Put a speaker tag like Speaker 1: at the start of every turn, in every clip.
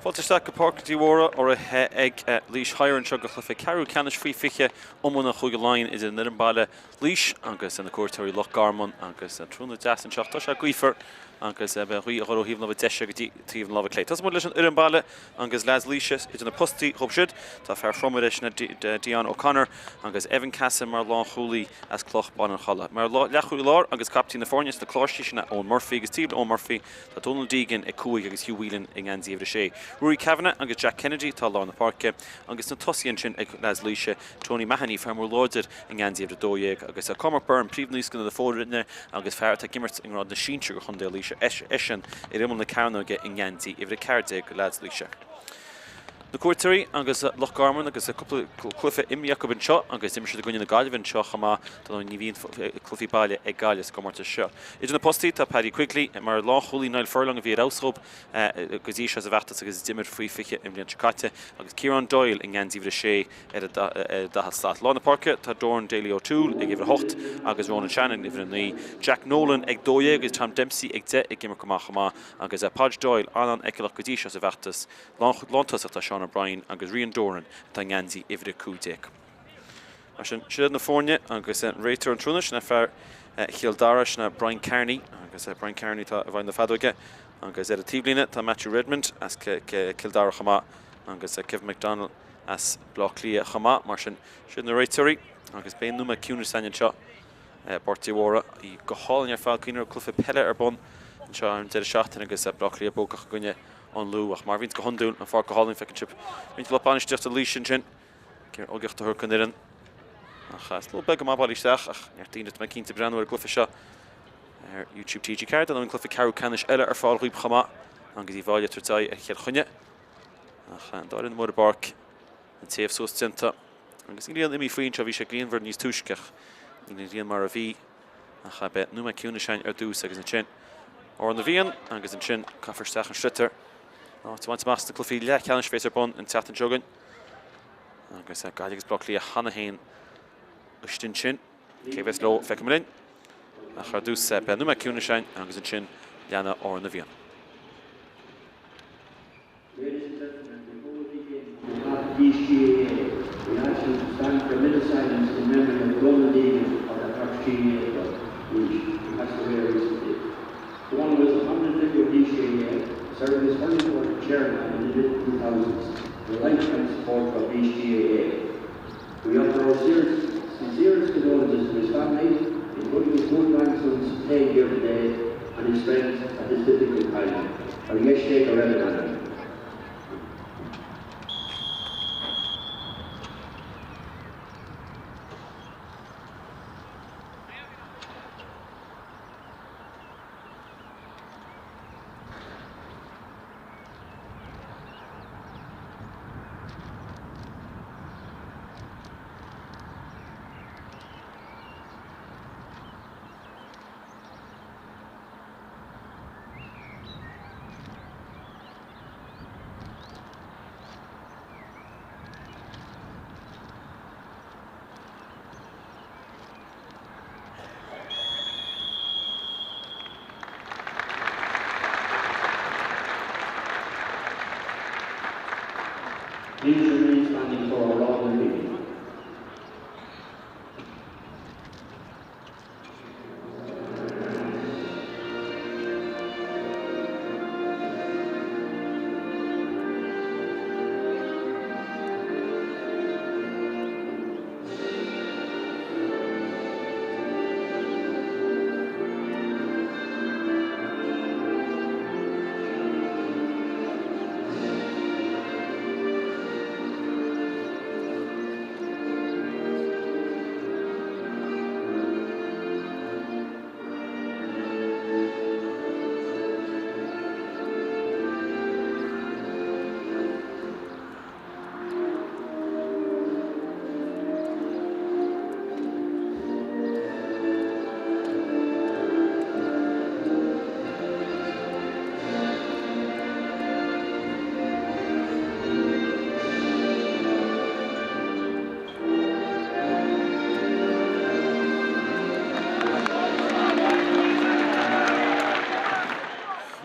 Speaker 1: Fáilte isteach go Páirc Uí Mhórdha urraithe ag Laois Hire anseo go chluiche ceathrú ceannais faoi 20 iomána Chúige Laighean idir an fhoireann baile Laois agus na cuairteoirí Loch Garman agus tráthnóna deas anseo. Tá sé gaofar agus beidh an ghaoth ag dul ó thaobh na láimhe deise go dtí taobh na láimhe clé. Tosóidh muid leis an fhoireann baile agus leaids Laoise idir na postaí dhóibh siúd. Tá fear Thromaire sin Dion O'Connor agus Evan Cassin mar lánchúlaí as Cloch Baile an Chollaigh. Mar leathchúlaí láir agus captaen na foirne sna cláirsigh sin Eoin Murphy agus taobh le Eoin Murphy Tá Donal Deegan ag 5 agus Hugh Whelan i ngeansaí uimhir 6. Ruairí Kavanagh agus Jack Kennedy atá i lár na páirce agus na tosaithe ansin ag leaids Laoise, Tony Mahony, fear mór láidir i ngeansaí uimhir 12 agus Cormac Byrne, príomhnaoscanna na foirne agus fear atá ag imirt i ngrád na sinsear do chontae Laoise, eisean ar imeall na cearnóige i ngeansaí uimhir 14 do leaids Laoise. Na cuairteoirí agus Loch Garman agus cúpla cluiche imeartha acu anseo agus d'imir siad i gcoinne na Gaillimhe anseo chomh maith. Dar ndóigh ní bhíonn cluichí baile ag Gaillimh sa gcomórtas seo. Idir na postaí tá Paddy Quigley mar lánchúlaí, Niall Furlong a bhí ar fheabhas dhób go dtí seo sa bhfeachtas agus d'imir faoi 20 an bhliain seo caite agus Ciarán Doyle i ngeansaí uimhir 6 ar an daichead slat. Lár na páirce tá Doran Daly O'Toole ag uimhir 8 agus Ronan Shannon uimhir 9. Jack Nolan ag 12 agus Tom Dempsey ag 10 ag imirt go maith chomh maith agus Podge Doyle an-an-fheiceálach go dtí seo sa bhfeachtas. Lántosach tá Seán O'Brien agus Rian Doran atá i ngeansaí uimhir 15. Mar sin, siad na foirne agus an réiteoir an tráthnóna sin é fear Chill Dara, sin é Brian Carney agus Brian Carney atá i bhfeighil na feadóige agus ar an taobhlíne tá Matthew Redmond as Cill Dara chomh maith agus Kevin McDonnell as Baile Átha Cliath chomh maith. Mar sin, siad na réiteoirí agus beidh nóiméad ciúnais againn anseo i bPáirc Uí Mhórdha. Go hálainn ar fad, cuimhnigh go raibh cluiche peile ar bun anseo ar an deireadh seachtaine agus Baile Átha Cliath buacach i gcoinne an Lú. Ach mar a bhíonns go hiondúil, an pháirc go hálainn, feiceann sibh roinnt lucht bainistíochta Laoise ansin ag iarraidh ugaíocht a thabhairt don fhoireann. Ach is slua beag go maith bailithe isteach ach neart daoine atá mé cinnte ag breathnú ar an gcluiche seo ar YouTube TG4. Dar ndóigh an cluiche ceathrú ceannais eile ar fáil dhaoibh chomh maith agus Uíbh Fhailí ag tabhairt aghaidh ar Chill Chainnigh. Ach an dá fhoireann amuigh ar an bpáirc, an téamh suas déanta agus an ghrian imithe faoi anseo. Bhí sé grianmhar níos túisce ach níl an ghrian mar a bhí. Ach beidh nóiméad ciúnais againn ar dtús agus ansin Amhrán na bhFiann agus ansin caithfear isteach an sliotar. Áit a bhaint amach sna cluichí leathcheannais a bheas ar bun an tseachtain seo chugainn. Agus Gaillimh agus Baile Átha Cliath cheana féin istigh ansin. Cé a bheas leo, feicfimid linn. Ach ar dtús beidh nóiméad ciúnais againn agus ansin leanfaidh Amhrán na bhFiann.
Speaker 2: Ladies and gentlemen, before we begin, on behalf of Laois GAA, we ask you to stand for a minute's silence in memory of Donal Deegan of the Park GAA Club, Laois, who passed away recently. Donal was a prominent figure of Laois GAA, serving as hurling board chairman in the mid-2000s, and a lifetime supporter of Laois GAA. We offer our sincerest condolences to his family, including his two grandsons playing here today, and his friends at this difficult time. Ar dheis Dé go raibh a anam. Please remain standing for Amhrán na bhFiann.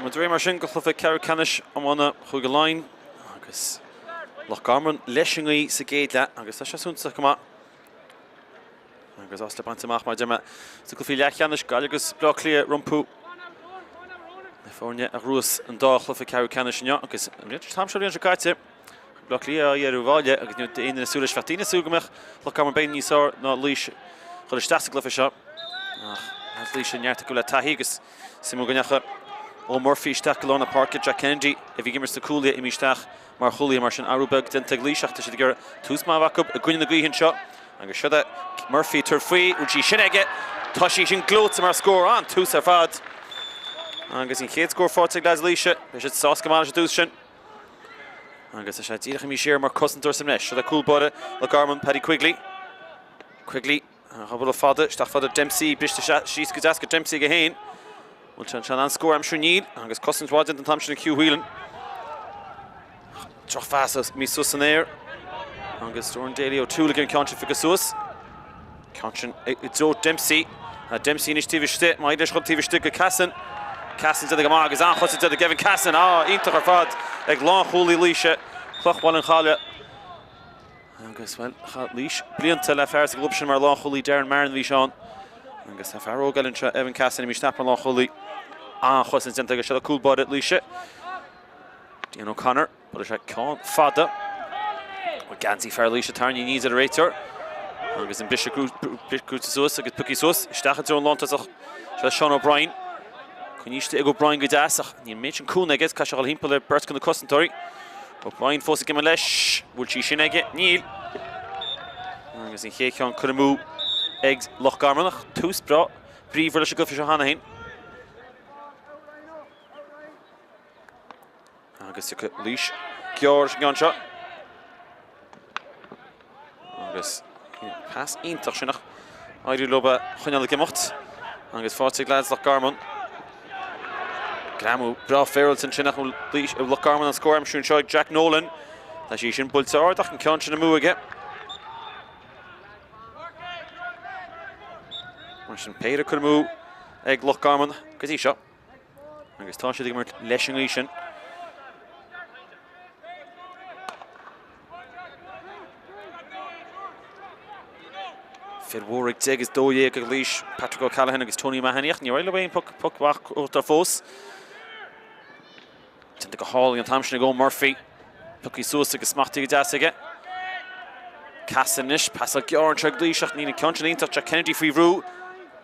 Speaker 1: Muid réidh mar sin do chluiche ceathrú ceannais iomána Chúige Laighean. Agus Loch Garman leis an ngaoth sa gcéad leath agus tá sé suntasach go maith. Agus áit le baint amach mar a deir mé sna cluichí leathcheannais, Gaillimh agus Bleá Cliath rompu. Na foirne a ghnóthaigh an dá chluiche ceathrú ceannais inniu agus an t-am seo an bhliain seo caite, Bleá Cliath á iarraidh abhaile agus ní raibh aon duine ag súil leis. Bheadh daoine ag súil go mbeadh Loch Garman b'fhéidir níos fearr ná Laois dhul isteach sa gcluiche seo. Ach Laois an neart acu le taithí agus suimiúil go ndeachaigh Eoin Murphy isteach go lár na páirce, Jack Kennedy a bhí ag imirt sna cúlaithe imithe isteach mar chúlaí mar sin athrú beag déanta ag Laois ach tá siad ag iarraidh tús maith a bheith acu i gcoinne na gaoithe anseo agus siod é Murphy ag tabhairt faoi, bhfuil sí sin aige? Tá sí sin gleoite mar scór, an-tús ar fad agus an chéad scór faighte ag leaids Laoise, beidh siad sásta go maith leis an dtús sin. Agus tá sé díreach imithe siar mar cosantóir sa mbreis. Siod é cúl báire Loch Garman, Paddy Quigley. Quigley Dhá bhuille fada, isteach fada Dempsey, briste síos go deas go Dempsey aige féin. Bhfuil sé in ann scór a aimsiú? Níl, agus cosaint mhaith déanta an t-am sin ag Hugh Whelan. Drochphas imithe suas san aer. Agus Doran Daly O'Toole ag an ceann sin a phiocadh suas. Ceann sin i dtreo Dempsey. Dempsey anois taobh istigh, má leis chun taobh istigh go Cassin. Cassin déanta go maith agus an-chosaint déanta ag Evan Cassin. Á, iontach ar fad ag lánchúlaí Laoise, Cloch Bhaile an Chalaidh. Agus, bhuel, chaith Laois blianta le fear sa gclub sin mar lánchúlaí, Darren Marron a bhí ann. Agus tá fear óg eile anseo, Evan Cassin, imithe isteach mar lánchúlaí. An-chosaint déanta aige seo le cúl báire Laoise. Dean O'Connor, buailfidh sé ceann fada. Ó geansaí fear Laoise tarraingthe aníos ar an réiteoir. Agus an briseadh gnóthaithe suas agus pioctha suas isteach i dtreo an lántosach. Seo Sean O'Brien. Coinnithe ag O'Brien go deas ach níl an méid sin cúnamh aige, caithfidh sé a dhul thimpeall ar beirt de na cosantóirí. O'Brien fós ag imeacht leis. Bhfuil sí sin aige? Níl. Agus an chéad cheann curtha amú ag Loch Garman ach tús breá bríomhar leis an gcluiche seo cheana féin. Agus tiocfaidh Laois gearr leis an gceann seo. Agus pas iontach sin ach éirigh leo a choinneáil ag imeacht. Agus faighte ag leaids Loch Garman. Greamú breá féaráilte ansin ach bhfuil Loch Garman an scór a aimsiú anseo ag Jack Nolan. Tá sí sin buailte ard ach an ceann sin amú aige. Mar sin péire curtha amú ag Loch Garman go dtí seo. Agus tá siad ag imirt leis an ngaoth sin. Fir mhóra ag 10 agus 12 ag Laois, Patrick O'Callaghan agus Tony O'Mahony ach níor éirigh leo aon poc amach uachtar fós. Déanta go hálainn an t-am sin ag Eoin Murphy. Pioctha suas agus smachtaithe go deas aige. Cassin anois, pasáil gearr anseo ag Laois ach níl an ceann sin iontach. Jack Kennedy faoi bhrú.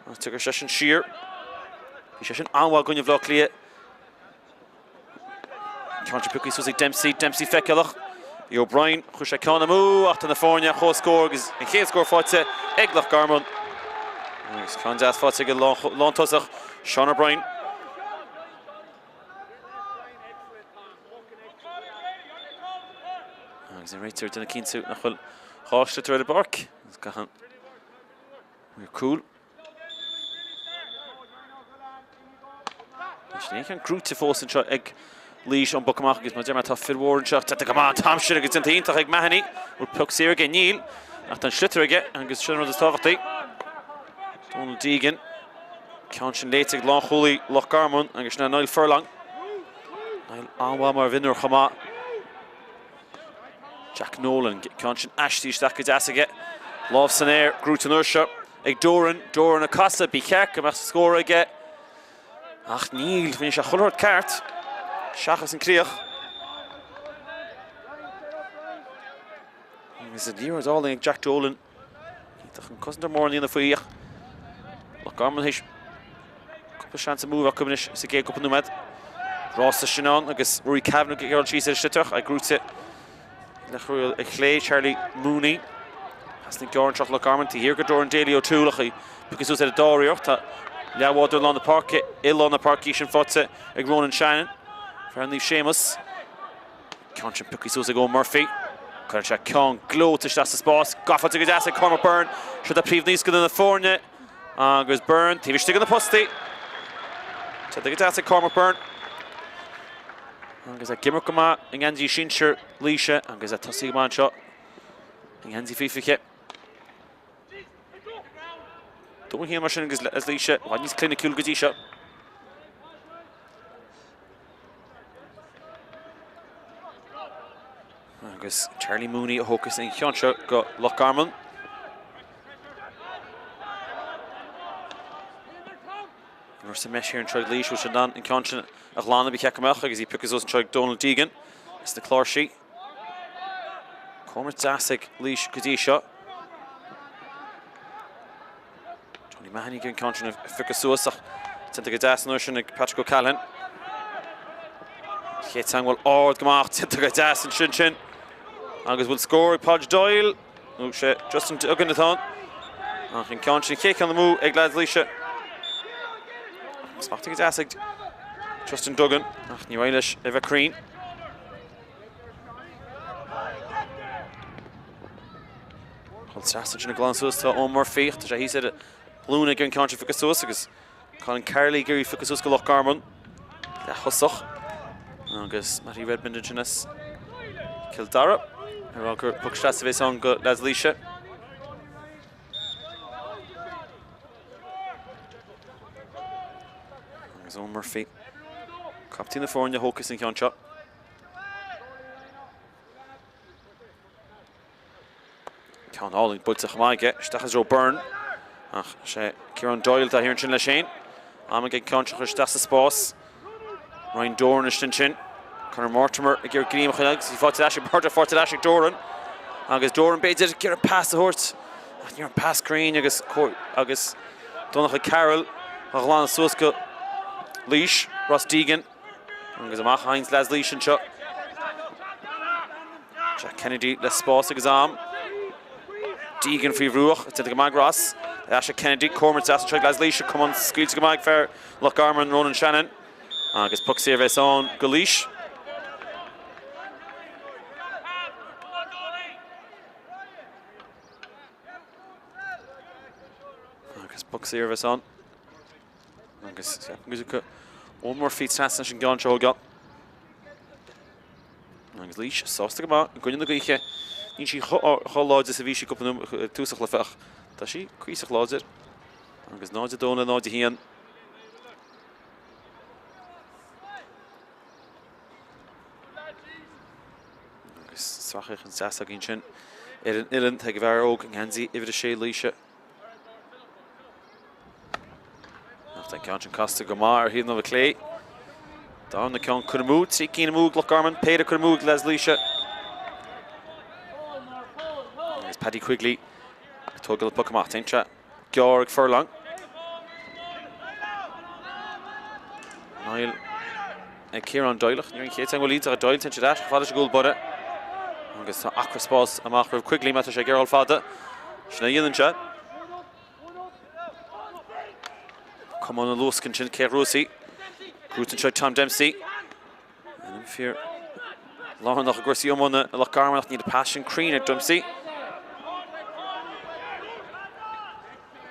Speaker 1: Agus tiocfaidh seisean siar. Bhí seisean an-mhaith i gcoinne Bhaile Átha Cliath. Ceann sin pioctha suas ag Dempsey. Dempsey feiceálach. Bhí O'Brien, chuir sé ceann amú ach tá na foirne ar comhscór agus an chéad scór faighte ag Loch Garman. Agus ceann deas faighte ag an lántosach, Sean O'Brien. Agus an réiteoir ag déanamh cinnte nach bhfuil dhá sliotar ar an bpáirc. Agus gachan ar cúl. Sin é ceann gnóthaithe fós anseo ag Laois an poc amach agus mar deir mé tá fir mhór anseo. Déanta go maith an t-am sin agus déanta iontach ag Mahony. Bhfuil pioc saor aige? Níl. Ach tá an sliotar aige agus sin an rud is tábhachtaí. Donald Deegan. Ceann sin léite ag lánchúlaí Loch Garman agus sin é Niall Furlong. Niall an-mhaith mar mhionúr chomh maith. Jack Nolan, ceann sin aistrithe isteach go deas aige. Lámh san aer, gnóthaithe an uair seo ag Doran. Doran ag casadh, ba cheart go mbeadh scór aige. Ach níl, rinne sé chuile shórt ceart, seachas an críoch. Agus an liathróid álainn ag Jack Dolan. Iontach an cosantóir mór a dhéanamh faoi ach Loch Garman théis cúpla seans amú acu anois sa gcéad cúpla nóiméad. Rása sin ann agus Rory Kavanagh ag dul síos ar an sliotar ag gnóthaithe le chroí ar chlé Charlie Mooney. Pasanna gearr anseo Loch Garman taobh thiar go Doran Daly O'Toole ach í pioctha suas ar an dara iarracht. Tá leathbhádóir lár na páirce i lár na páirce sin faighte ag Ronan Shannon. Fear Naomh Séamus. Ceann sin pioctha suas ag Eoin Murphy. Cuireann sé ceann gleoite isteach sa spás. Gafa go deas ag Cormac Byrne. Seo é príomhnaoscadh na foirne agus Byrne taobh istigh de na postaí. Déanta go deas ag Cormac Byrne. Agus ag imirt go maith i ngeansaí sinsir Laoise agus ag tosaí go maith anseo i ngeansaí faoi 20. 2-1 mar sin agus Laoise i bhfad níos cliniciúil go dtí seo. Agus Charlie Mooney a thógfas an ceann seo go Loch Garman. Nuair sa mbeidh siar anseo ag Laois, bhfuil siad in ann an ceann sin a ghlanadh, ba cheart go mbeadh, agus í pioctha suas anseo ag Donal Deegan as na Cláirsí. Comhimirt deas ag Laois go dtí seo. Tony Mahony ag an ceann sin a phiocadh suas ach déanta go deas an uair sin ag Patrick O'Callaghan. Chéad teagmháil ard go maith déanta go deas ansin sin. Agus bhfuil scór ag Podge Doyle nó sé Justin Duggan atá ann. Ach an ceann sin chéad ceann amú ag leaids Laoise. Smachtaithe go deas ag Justin Duggan ach ní raibh leis a bheith cruinn. Chun trasna ansin ag glanadh suas tá Eoin Murphy ach tá sé thíos ar a ghlúine ag an ceann sin phiocadh suas agus Colin Carley ag iarraidh phiocadh suas go Loch Garman. Leath-thosach agus Mattie Redmond ansin as Cill Dara ag rá gur poc sleasa a bhéas ann go leaids Laoise. Agus Eoin Murphy, captaen na foirne a thógfas an ceann seo. Ceann álainn buailte chomh maith aige isteach i dtreo Byrne ach sé Ciarán Doyle atá thiar ansin leis féin. Am aige an ceann seo a chur isteach sa spás. Ryan Doran istigh ansin. Conor Mortimer ag iarraidh greim a choinneáil agus í faighte ar ais ag Mortimer, faighte ar ais ag Doran. Agus Doran b'fhéidir ag iarraidh pas a thabhairt ach ní raibh an pas cruinn agus agus Donncha Carroll á ghlanadh suas go Laois, Ross Deegan. Agus amach a thaganns leaids Laoise anseo. Jack Kennedy le spás agus am. Deegan faoi bhrú ach déanta go maith ag Ross. Ar ais ag Kennedy, comhimirt deas anseo ag leaids Laoise. Camán scaoilte go maith ag fear Loch Garman, Ronan Shannon. Agus poc saor a bheas ann go Laois. Agus poc saor a bheas ann. Agus ceapaim go Eoin Murphy trasna leis an gceann seo a thógáil. Agus Laois sásta go maith i gcoinne na gaoithe. Níl sí chomh láidir is a bhí sí cúpla ag tús an chluiche ach tá sí cuíosach láidir. Agus 0-2 le 0-1. Agus sracfhéachaint deas againn sin ar an uillinn ag an bhfear óg i ngeansaí uimhir 6 Laoise. Ach tá an ceann sin casta go maith ar thaobh na clé. Darna ceann curtha amú, 3 cinn amú ag Loch Garman, péire curtha amú ag leaids Laoise. Agus Paddy Quigley ag tógáil an poc amach. Téann sé gearr ag Furlong. Niall ag Ciarán Doyle ach ní raibh an chéad teagmháil iontach ag Doyle, téann sé ar ais chomh fada leis an gcúl báire agus tá acra spáis amach roimh Quigley má tá sé ag iarraidh dul fada. Sin a dhéanann sé. Camán ag luascadh ansin, cé a ghnóthós í? Gnóthaithe anseo ag Tom Dempsey. Ainm fíor lárnach i gcúrsaí iomána i Loch Garman ach níl an pas sin cruinn ag Dempsey.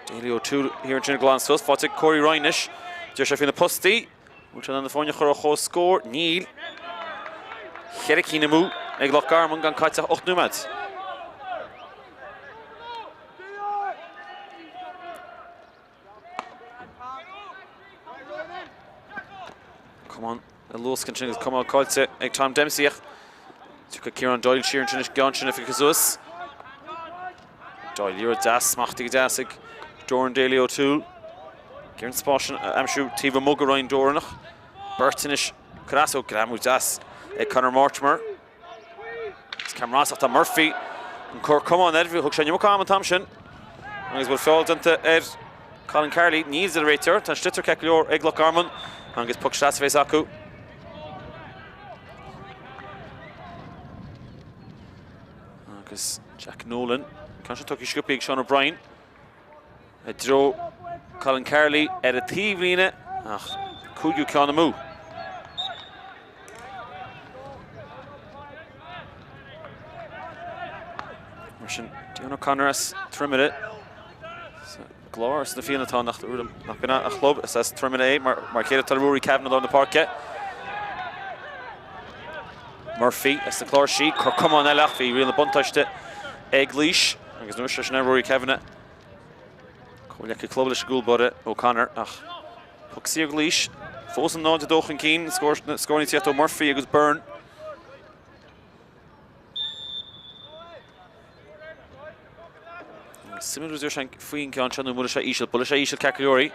Speaker 1: Daly O'Toole thiar ansin ag glanadh suas, faighte ag Corey Ryan anois. Deir sé faoi na postaí. Bhfuil sé in ann na foirne a chur ar comhscór? Níl. Cheithre cinn amú ag Loch Garman gan caite ach 8 nóiméad. Camán ag luascadh ansin agus camán caillte ag Tom Dempsey ach tiocfaidh Ciarán Doyle siar ansin leis an gceann sin a phiocadh suas. Doyle iarracht deas, smachtaithe go deas ag Doran Daly O'Toole. Ag iarraidh an spás sin a aimsiú taobh amuigh go Ryan Doran ach beirt anois Crasso, greamú deas ag Conor Mortimer. Agus Cam Ross ach tá Murphy ag cur camán air, thug sé an iomarca ama an t-am sin. Agus bhfuil feall déanta ar Colin Carley, níl a deir an réiteoir, tá an sliotar ceart go leor ag Loch Garman agus poc sleasa a bhéas acu. Agus Jack Nolan, ceann sin tugtha sciobtha ag Sean O'Brien i dtreo Colin Carley ar an taobhlíne ach cúigiú ceann amú. Mar sin, Dion O'Connor as Troimire. gClár sna Fianna atá nach b'in a chlub, is as Troimire é mar chéile tá Ruairí Kavanagh i lár na páirce. Murphy as na Cláirsí, cur camán eile ach bhí riail na buntáiste ag Laois agus an uair seo sin é Ruairí Kavanagh. Comhghleacaí club leis an gcúl báire O'Connor ach poc saor ag Laois. Fós an 0-2 chun cinn, scóranna ag tíocht ó Murphy agus Byrne. Suimiúil rud ar faoin gceann seo nó an mbuailfidh sé íseal. Buailfidh sé íseal ceart go leor í.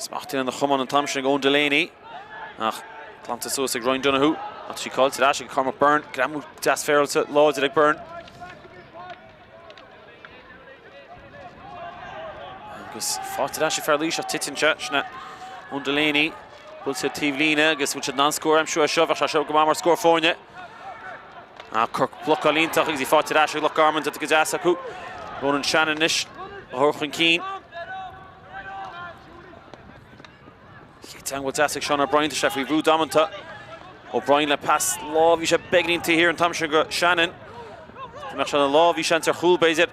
Speaker 1: Smachtaithe ina chamán an t-am sin ag Eoin Delaney. Ach glanta suas ag Ryan Donoghue. Ach tá sí caillte ar ais ag Cormac Byrne. Greamú deas féaráilte láidir ag Byrne. Agus faighte ar ais ag fear Laois ach titeann sé. Sin é Eoin Delaney. Buailte taobh líne agus bhfuil siad in ann scór a aimsiú as seo. Bheadh sé seo go maith mar scór foirne. Ach blocáil iontach agus í faighte ar ais ag Loch Garman déanta go deas acu. Ronan Shannon anois á chur chun cinn. Chéad teagmháil deas ag Seán O'Brien, tá sé faoi bhrú damanta. O'Brien le pas láimhe, bhí sé beagainín taobh thiar an t-am sin go Shannon. Dá mbeadh sé ina lámh, bhí seans ar chúl b'fhéidir.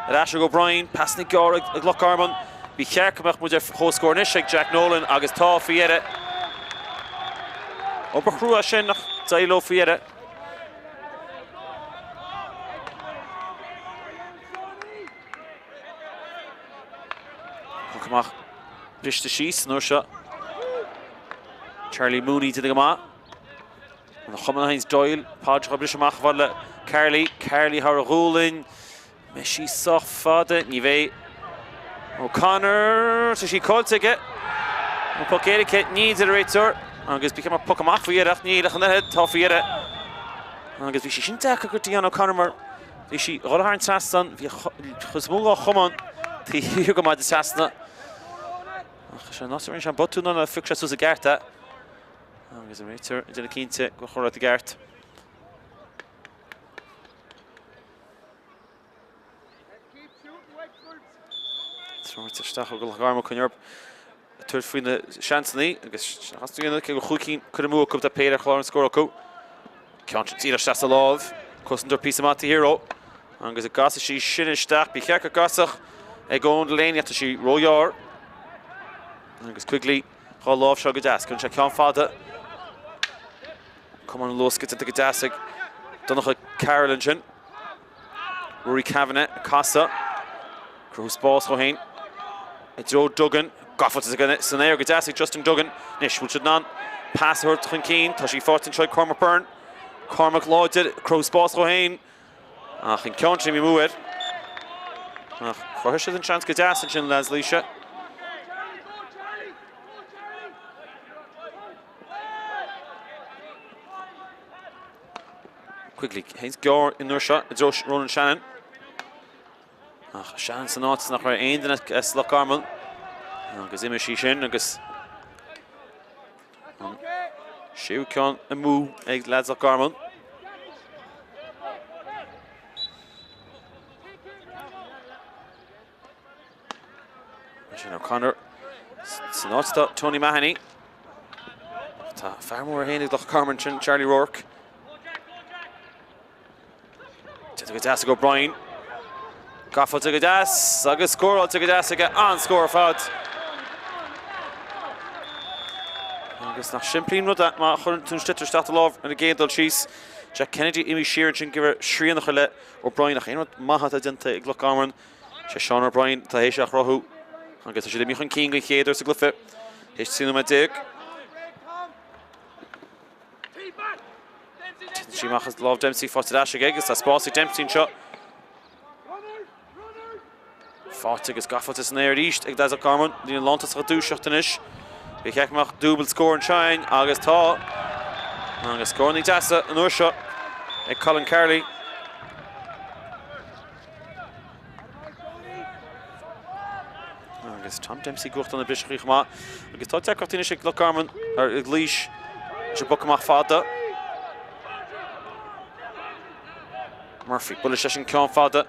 Speaker 1: Ar ais ag O'Brien, pasanna gearra ag Loch Garman. Ba cheart go mbeadh muid ar chomhscór anois ag Jack Nolan agus tá faoi dheireadh. Obair chrua sin ach d'éirigh leo faoi dheireadh. Poc amach briste síos an uair seo. Charlie Mooney déanta go maith. An chuma Heinz Doyle, Padraig á briseadh amach chomh fada le Carley. Carley thar a ghualainn. Mbeidh sí sách fada? Ní bheidh. O'Connor, tá sí caillte aige. An poc éirice, ní a deir an réiteoir. Agus bhí mar poc amach faoi dheireadh ach níl ach an oiread, tá faoi dheireadh. Agus bhí sí sin deacair go Dion O'Connor mar bhí sí ag dul thar an trasnán, bhí chuid is mó dá chamán taobh thiar go maith den trasna. Ach is é an áit a rinne sé an botún ná nár phioc sé suas i gceart é. Agus an réiteoir ag déanamh cinnte gur chuir i gceart. Tabhairt isteach ó Loch Garman chun Europe tabhairt faoi na seansanna agus as dhéanamh cé gur chúig cinn curtha amú acu tá péire ar chlár an scór acu. Ceann sin díreach isteach sa lámh. Cosantóir píosa maith taobh thiar dó. Agus an gcasfaidh sí sin isteach. Ba cheart go gcasfadh ag Eoin Delaney ach tá sí róghearr. Agus Quigley dhá láimhseáil go deas. Cuireann sé ceann fada. Camán luasctha déanta go deas ag Donncha Carroll ansin. Rory Kavanagh ag casadh. Cruthú spás dhó féin. I dtreo Duggan. Gafa san aer go deas ag Justin Duggan. Anois bhfuil siad in ann pas a thabhairt chun cinn. Tá sí faighte anseo ag Cormac Byrne. Cormac láidir. Cruthú spás dhó féin. Ach an ceann sin amú air. Ach chruthaigh siad an seans go deas ansin leaids Laoise. Quigley, Haynes gearr an uair seo i dtreo Ronan Shannon. Ach Shannon san áit nach raibh aon duine as Loch Garman. Agus imigh sí sin agus an séú ceann amú ag leaids Loch Garman. Sin O'Connor san áit tá Tony Mahony. Tá fear mór féin ag Loch Garman sin Charlie Rourke. Déanta go deas ag O'Brien. Gafa go deas agus scóráilte go deas aige an-scór ar fad. Agus nach simplí an rud é má chuireann tú an sliotar isteach do lámh ar an gcéad dul síos. Jack Kennedy imithe siar ansin ag iarraidh srian a chur le O'Brien ach aon rud maith atá déanta ag Loch Garman Sé Seán O'Brien atá théis é a chruthú agus tá siad imithe chun cinn den chéad uair sa gcluiche théis 13 nóiméad. Titeann sí amach as lámh Dempsey faighte ar ais aige agus tá spás ag Dempsey anseo. Faighte agus gafa san aer arís ag Loch Garman. Líne lántosach ag dúiseacht anois. Ba cheart go mbeadh dúbailt scór anseo agus tá. Agus scóranna deasa an uair seo ag Colin Carley. Agus Tom Dempsey cumhachtach na briseachaí chomh maith. Agus tá deacrachtaí anois ag Loch Garman ar ag Laois. Leis an bpoc amach fada. Murphy buailfidh seisean ceann fada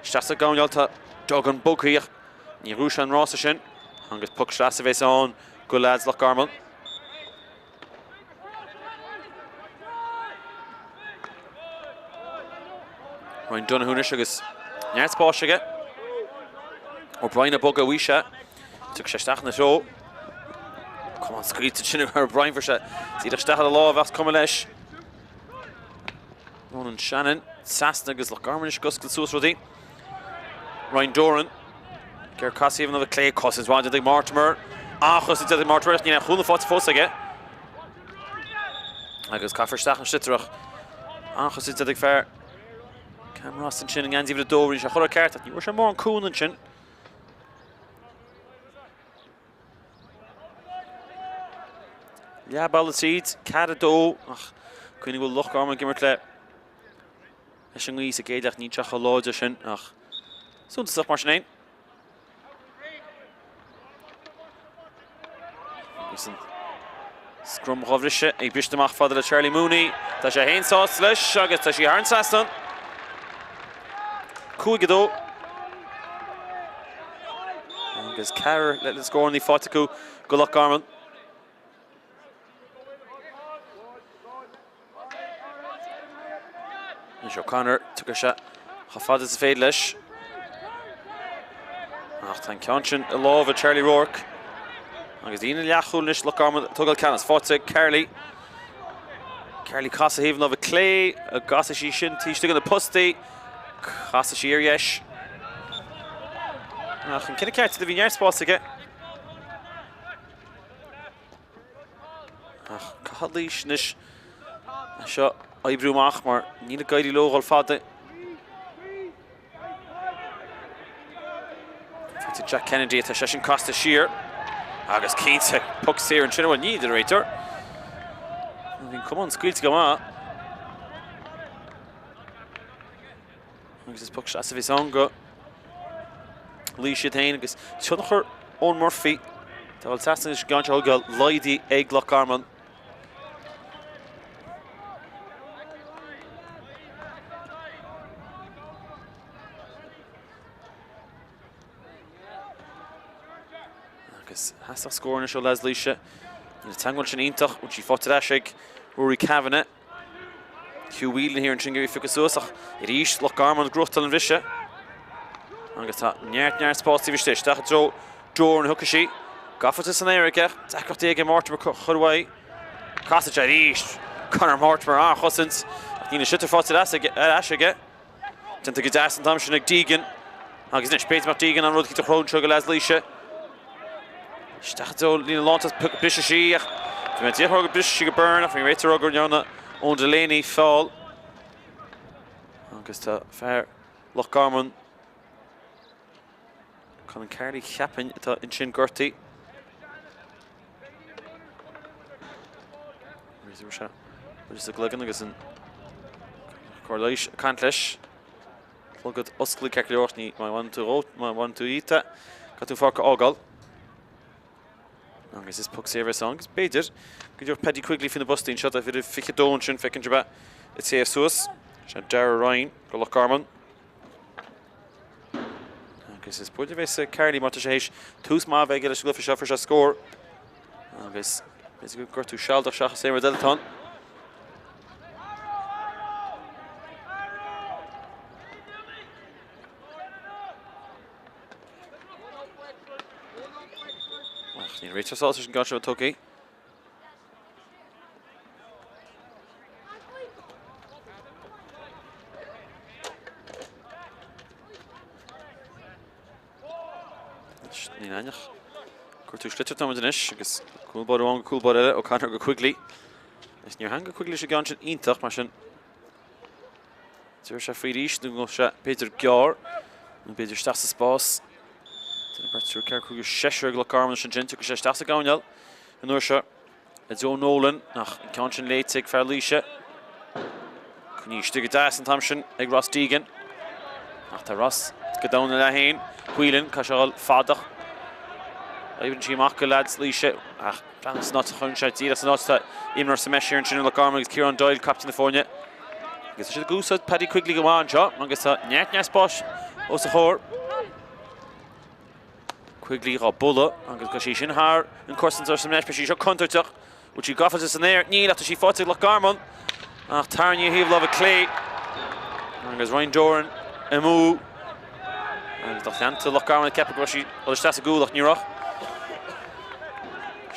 Speaker 1: isteach sa gcoirnéal. Tá Duggan bogtha ach ní ghnóthóidh sé an rása sin. Agus poc sleasa a bheas ann go leaids Loch Garman. Ryan Donoghue anois agus neart spáis aige. O'Brien ag bogadh uaidh sé. Tiocfaidh sé isteach ina threo. Camán scaoilte sin ar O'Brien fuair sé díreach isteach ar a lámh ach cuma leis. Ronan Shannon, trasna agus Loch Garman anois ag oscailt suas rudaí. Ryan Doran. Ger Cassie another clé cosaint mhaith ag Mortimer. An-chosaint ag Mortimer níl aon chúnamh faighte fós aige. Agus caithfear isteach an sliotar ach an-chosaint ag fear. Cam Ross ansin i ngeansaí uimhir a dó, rinne sé a churtha ceart ach ní raibh sé mórán cúnamh ansin. Leath bealaigh tríd, 4-2 ach cuimhnigh go bhfuil Loch Garman ag imirt le leis an ngaoth sa gcéad leath, níl sé chomh láidir sin ach suntasach mar sin fhéin. Agus an scrum dhá bhriseadh ag bristeadh amach fada le Charlie Mooney. Tá sé féin sásta leis agus tá sí thar an trasnán. 5-2. Agus ceathair le scóranna faighte acu go Loch Garman. Anois O'Connor, tiocfaidh sé chomh fada is féidir leis. Ach tá an ceann sin i lámha Charlie Rourke. Agus líne leathchúil anois Loch Garman ag tógáil ceannas. Faighte ag Carley. Carley casadh thaobh na láimhe clé. An gcasfaidh sí sin taobh istigh de na postaí. Casfaidh sí ar dheis. Ach an cinneadh ceart a bhí neart spáis aige. Ach caithfidh Laois anois é seo a oibriú amach mar níl ag éirí leo dhul fada. Faighte Jack Kennedy atá seisean casta siar agus cinnte poc saor ansin bhuel ní de réiteoir. Bhí an camán scaoilte go maith. Agus is poc seasaimh a bheas ann go Laois iad féin agus tionchar Eoin Murphy. Tá an trasna anois gan seo go laghdaithe ag Loch Garman. Agus theastódh scór anois ó leaids Laoise. Níl an teagmháil sin iontach, bhfuil sí faighte ar ais ag Rory Kavanagh. Hugh Whelan thiar ansin ag iarraidh phiocadh suas ach arís Loch Garman ag gnóthachtáil an bhriseadh. Agus tá neart neart spás taobh istigh. Isteach i dtreo Doran a thiocfaidh sí. Gafa san aer aige. Deacrachtaí aige Mortimer a chur uaidh. Casann sé arís. Conor Mortimer an-chosaint. Ach níl an sliotar faighte ar ais aige. Déanta go deas an t-am sin ag Deegan. Agus anois, b'fhéidir nach Deegan an rud a chruthú anseo go leaids Laoise. Isteach i dtreo líne lántosach, briseadh sí ach bhí mé díreach ag rá gur briseadh sí go Byrne ach bhí an réiteoir ag rá go ndearna Eoin Delaney feall. Agus tá fear Loch Garman, Colin Carley cheapfainn atá ansin gortaithe. Buille sa gcloigeann agus an cóir leighis ag caint leis. Clogad oscailte ceart go leor ní má bhaineann tú dhó, má bhaineann tú díot é, caithfidh tú an pháirc a fhágáil. Agus is poc saor a bheas ann agus b'fhéidir go dtabharfadh Paddy Quigley faoi na bpostaí anseo tá uimhir 22 ansin feiceann sibh é ag téamh suas. Sin Darragh Ryan go Loch Garman. Agus is buille a bheas ag Carley má tá sé théis tús maith a bheith aige leis an gcluiche seo, fuair sé scór. Agus b'fhéidir gur gortú sealadach seachas aon rud eile atá ann. Ach níl réiteoir sásta leis an gceann seo tugtha. Níl aon gortú sliotar táimid anois agus cúl báire amháin go cúl báire eile O'Connor go Quigley. Is níor theangaigh Quigley leis an gceann sin iontach mar sin Deir sé faoi arís nó go sé b'fhéidir gearr nó b'fhéidir isteach sa spás. Duine beirt triúr ceathrar cúigear seisear ag Loch Garman ansin tiocfaidh sé isteach sa gcoirnéal an uair seo i dtreo Nolan ach an ceann sin léite ag fear Laoise. Coinnithe istigh go deas an t-am sin ag Ross Deegan. Ach tá Ross go domhain ina leath féin. Whelan, caithfidh sé a dhul fada. Oibríonn sí amach go leaids Laoise ach Breathnaigh san áit a chuireann sé díreach san áit atá imreoir sa mbeis siar ansin i Loch Garman agus Ciarán Doyle, captaen na foirne. Agus tá siad ag úsáid Paddy Quigley go maith anseo agus tá neart neart spáis os a chomhair. Quigley dhá bualadh agus go sí sin thar an cosantóir sa mbreis, beidh sí seo contúirteach. Bhfuil sí gafa san aer? Níl ach tá sí faighte ag Loch Garman. Ach tarraingthe ar thaobh láimhe clé. Agus Ryan Doran amú. Agus lucht leanta Loch Garman ag ceapadh go raibh sí dul isteach sa gcúl ach ní raibh.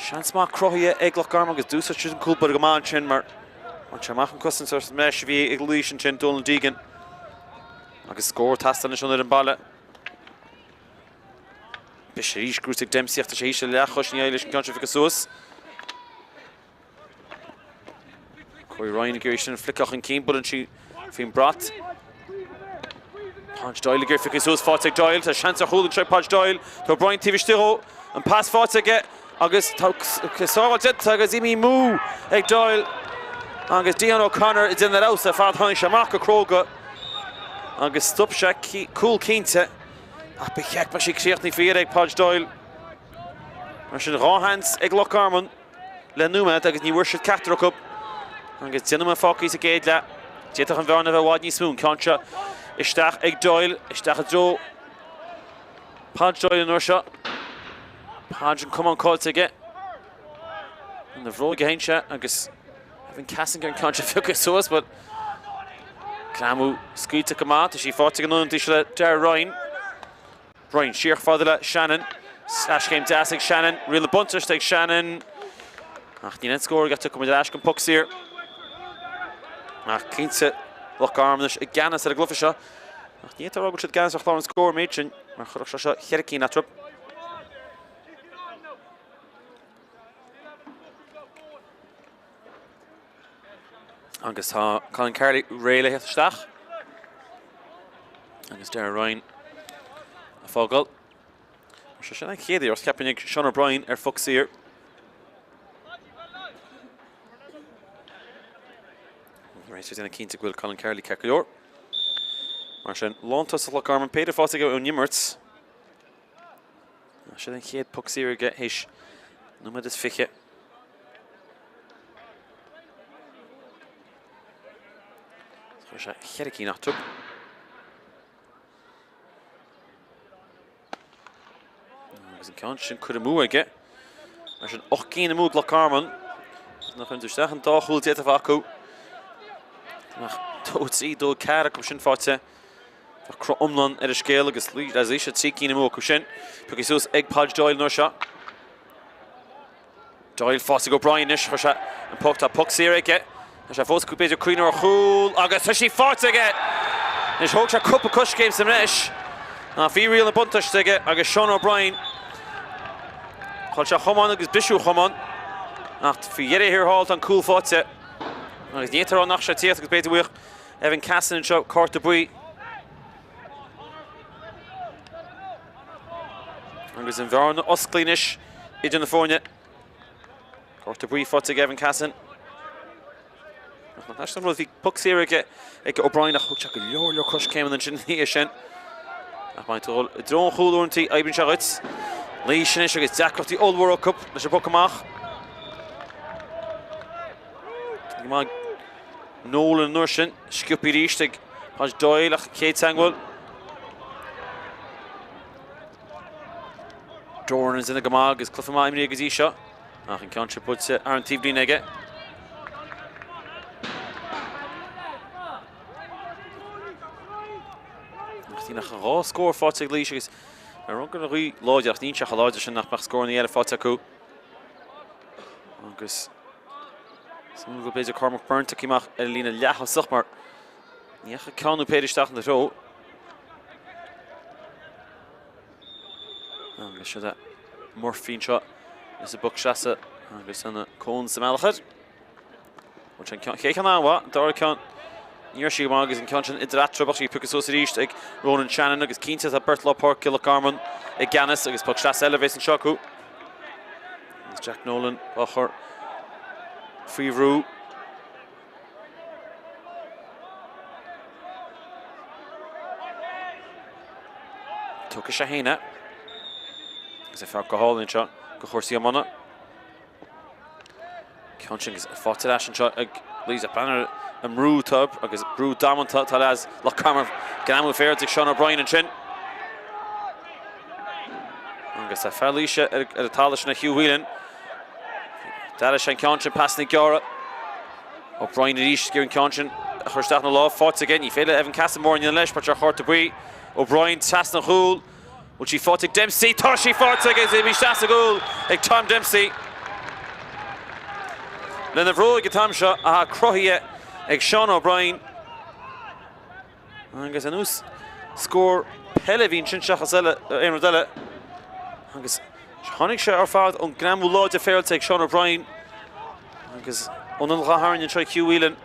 Speaker 1: Seans maith cruthaithe ag Loch Garman agus d'úsáid siad an cúl báire go maith ansin mar bhain sé amach an cosantóir sa mbreis a bhí ag Laois ansin, Donal Deegan. Agus scór ag teastáil anois ón fhoireann baile. Beidh sé arís gnóthaithe ag Dempsey ach tá sé thíos le leathchois ní éirigh leis an gceann seo a phiocadh suas. Corey Ryan ag iarraidh sin a fliceadh chun cinn, buaileann sí faoin brat. Podge Doyle ag iarraidh piocadh suas, faighte ag Doyle, tá seans ar chúl anseo ag Podge Doyle, tá O'Brien taobh istigh dhó, an pas faighte aige agus tá sábháil déanta agus imithe amú ag Doyle agus Dion O'Connor ag déanamh ar fheabhas ar fad, tháinig sé amach go cróga agus stop sé cúl cinnte ach ba cheart go mbeadh sí críochnaithe faoi dheireadh ag Podge Doyle. Mar sin dhá sheans ag Loch Garman. le nóiméad agus ní bhfuair siad ceachtar acu agus 10 nóiméad fágtha sa gcéad leath. D'fhéadfadh an bhearna a bheith i bhfad níos mó. An ceann seo isteach ag Doyle, isteach i dtreo Podge Doyle an uair seo. Podge an camán caillte aige. Ina bhróig a théann sé agus Evan Cassinger an ceann seo a phiocadh suas but greamú scaoilte go maith. Tá sí faighte ag an ionadaí seo le Darragh Ryan. Ryan siar chomh fada le Shannon. Sleaschéim deas ag Shannon. Riail na buntáiste ag Shannon. Ach níl aon scór aige. Tiocfaidh muid ar ais don poc saor. Ach cinnte, Loch Garman anois i gceannas ar an gcluiche seo. Ach ní fhéadfá a rá go bhfuil siad i gceannas ar chlár an scóir an méid sin, mar chuirfeadh sé seo cheithre cinn eatarthu. Agus tá Colin Carley réidh le theacht isteach. Agus Darragh Ryan ag fágáil. Mar sin an chéad iarracht cheapfainn ag Sean O'Brien ar phoc saor. Réiteoir ag déanamh cinnte go bhfuil Colin Carley ceart go leor. Mar sin, lántosach Loch Garman, b'fhéidir faighte aige ón imirt. Sin an chéad poc saor aige théis nóiméad is 20. Chuir sé cheithre cinn eatarthu. Agus an ceann sin curtha amú aige. Mar sin 8 gcinn amú ag Loch Garman. Nach chuireann tú isteach an dá chúl d'fhéadfadh a bheith acu. Ach 2, 3, 2, 4 acu sin faighte. Tá cruth iomlán ar an scéal agus Laois 3 cinn amú acu sin. Pioctha suas ag Podge Doyle an uair seo. Doyle faighte ag O'Brien anois, chuir sé an puc, tá puc saor aige. Tá sé fós b'fhéidir cuimhneamh ar chúl agus tá sí faighte aige! Anois thóg sé cúpla coiscéim sa mbreis. Ach bhí riail na buntáiste aige agus Sean O'Brien. Chaill sé a chamán agus briseadh a chamán. Ach faoi dheireadh thiar thall tá an cúl faighte. Agus ní fhéadfá a rá nach raibh sé ag tíocht agus b'fhéidir go bhfaigheadh Evan Cassin anseo cárta buí. Agus an bhearna osclaithe anois idir na foirne. Cárta buí faighte ag Evan Cassin. Ach nach ait an rud, bhí poc saor aige ag O'Brien ach thug sé go leor leor coiscéimeanna ansin ina dhiaidh sin. Ach má tá tú ag dul i dtreo an chúil uaireanta, oibríonn sé dhuit. Laois anois agus deacrachtaí ollmhóra acu leis an bpoc amach. Go maith Nolan an uair sin, sciobtha arís ag Podge Doyle ach chéad teagmháil. Doran ag déanamh go maith agus cluiche maith imrithe go dtí seo. Ach an ceann seo buailte ar an taobhlíne aige. Ach níl ach dhá scór faighte ag Laois agus ar an gcaoi láidir ach níl sé chomh láidir sin nach mbeadh scóranna eile faighte acu. Agus súil go b'fhéidir Cormac Byrne tagtha amach ar an líne leath-thosach mar ní dheachaigh ceann nó péire isteach ina threo. Agus seo é Murphy anseo leis an bpoc sleasa agus an cón sa mbealach air. Bhuel sin an chéad cheann an-mhaith, an dara ceann ní raibh sí go maith agus an ceann sin idir eatarthu ach sí pioctha suas arís ag Ronan Shannon agus cinnte tá beirt lár páirce Loch Garman i gceannas agus poc sleasa eile a bheas anseo acu. Agus Jack Nolan á chur faoi bhrú. Tógfaidh sé féin é. Agus é fágtha go hálainn anseo do chúrsaí iomána. Ceann sin agus faighte ar ais anseo ag Laois Banner an mbrú tub agus brú damanta tá leaids Loch Garman greamú féarach ag Sean O'Brien ansin. Agus tá fear Laoise ar an talamh sin Hugh Whelan. D'airigh sé an ceann sin pasanna gearra. O'Brien arís ag iarraidh an ceann sin a chur isteach ina lámh faighte aige. Ní féidir le Evan Cassin mórán a dhéanamh leis mar tá cárta buí. O'Brien trasna an chúil. Bhfuil sí faighte ag Dempsey? Tá sí faighte aige is isteach sa gcúl ag Tom Dempsey. Lena bhróig an t-am seo atá cruthaithe ag Sean O'Brien. Agus ar nós scór peile a bhí ansin seachas eile, aon rud eile. Agus tháinig sé ar fad ón ngreamú láidir féarailte ag Sean O'Brien. Agus ón ionad a tharraing anseo Hugh Whelan.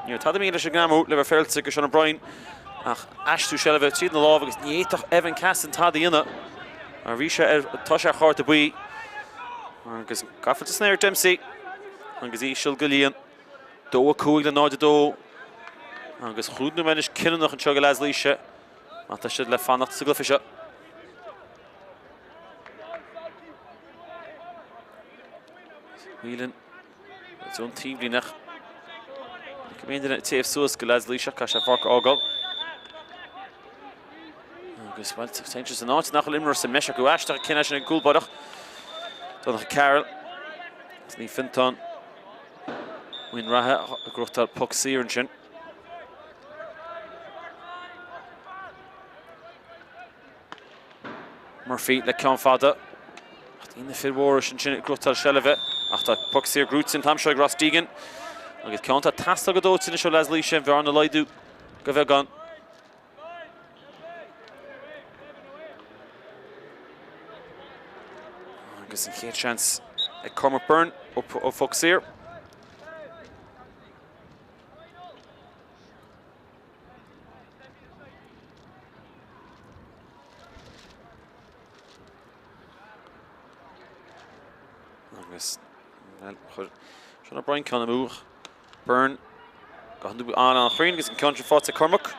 Speaker 1: Ní raibh tada mícheart leis an ngreamú le bheith féarailte ag Sean O'Brien. Ach aistriú seilbhe tríd na lámha agus ní fhéadfadh Evan Cassin tada a dhéanamh mar bhí sé ar, tá sé ar chárta buí. Agus gafa sa snare Dempsey agus íseal go líon. 2 5 le 0 2. Agus chúig nóiméad anois cinniúnach anseo do leaids Laoise má tá siad le fanacht sa gcluiche seo. Whelan Ón taobhlíne ach go mbíonn duine ag téamh suas do leaids Laoise caithfidh sé an pháirc a fhágáil. Agus bhuel, téann sé san áit nach bhfuil imreoir sa mbreis acu aisteach an cinneadh sin ag an gcúl báire ach Donncha Carroll agus Naomh Fiontán Muin Raithe ag gnóthachtáil poc saor ansin. Murphy le ceann fada. Ach níl na fir mhóra sin sin ag gnóthachtáil seilbhe. Ach tá poc saor gnóite an t-am seo ag Ross Deegan. Agus ceann atá ag teastáil go dóite anois ó leaids Laoise, an bhearna a laghdú go bheagán. Agus an chéad seans ag Cormac Byrne ó phoc saor. Agus bhuel, chuir Sean O'Brien ceann amú. Byrne go han-chruinn agus an ceann sin faighte ag Cormac.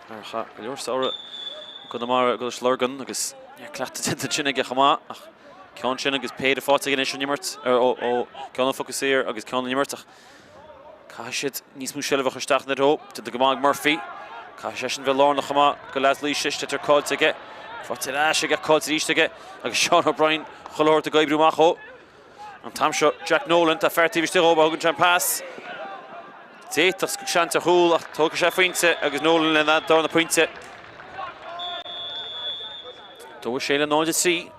Speaker 1: Ar chaith go leor samhradh i gConamara i gColáiste Lurgan agus neart cleachtadh déanta ansin aige chomh maith ach ceann sin agus péire faighte aige anois ón imirt ó ceann ó phoc saor agus ceann ón imirt ach Caithfidh siad níos mó seilbhe a chur isteach ina dtreo. Déanta go maith ag Murphy. Caithfidh seisean bheith lárnach chomh maith do leaids Laoise. Sliotar caillte aige. Faighte ar ais aige, caillte arís aige. Agus Seán O'Brien chuile shórt ag oibriú amach dhó. An t-am seo Jack Nolan, tá fear taobh istigh dhó, má thugann sé an pas. D'fhéadfadh seans ar chúl ach tógfaidh sé pointe agus Nolan lena darna pointe. 2 6 le 0 3.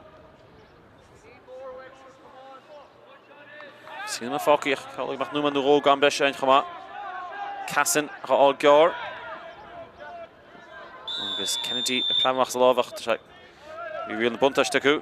Speaker 1: Sin an fácaíoch, ceol ag nóiméad nó dhó gan breis ann chomh maith. Cassin á fháil gearr. Agus Kennedy ag preabadh amach as a lámh ach tá sé bhí riail na buntáiste acu.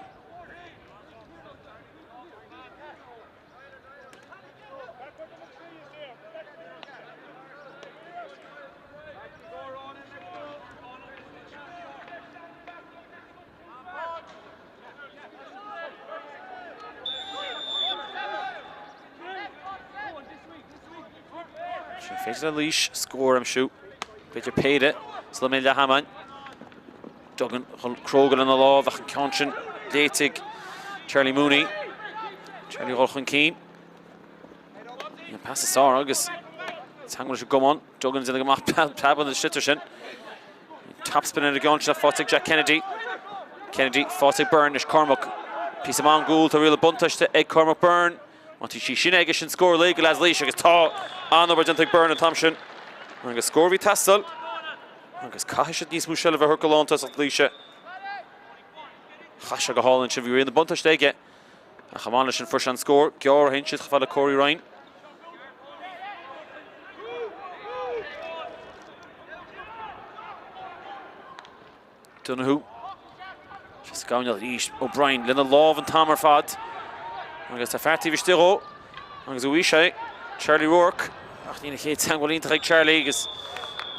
Speaker 1: Sin féidir le Laois scór a aimsiú. B'fhéidir péire sula mbeidh leath ama ann. Duggan chomh cróga lena lámh ach an ceann sin léite ag Charlie Mooney. Charlie dhul chun cinn. An pas is fearr agus teagmháil leis an gcamán. Duggan déanamh amach preab an sliotar sin. Topspin ar an gceann sin faighte ag Jack Kennedy. Kennedy faighte ag Byrne anois Cormac. Píosa maith ón gcúl, tá riail an buntáiste ag Cormac Byrne. Má tá sí sin aige sin scór lae do leaids Laois agus tá an-obair déanta ag Byrne an t-am sin. Agus scór a bhí ag teastáil. Agus caithfidh siad níos mó seilbhe a thabhairt go lántosach Laoise. Chaith sé go hálainn sin, bhí riail na buntáiste aige. Ach chomh maith leis sin fuair sé an scór gearr a théann siad chomh fada le Corey Ryan. Donoghue. Sé sa gcoirnéal arís. O'Brien lena lámh an t-am ar fad. Agus tá fear taobh istigh dhó. Agus uaidh sé Charlie Rourke. Ach níl an chéad teagmháil iontach ag Charlie agus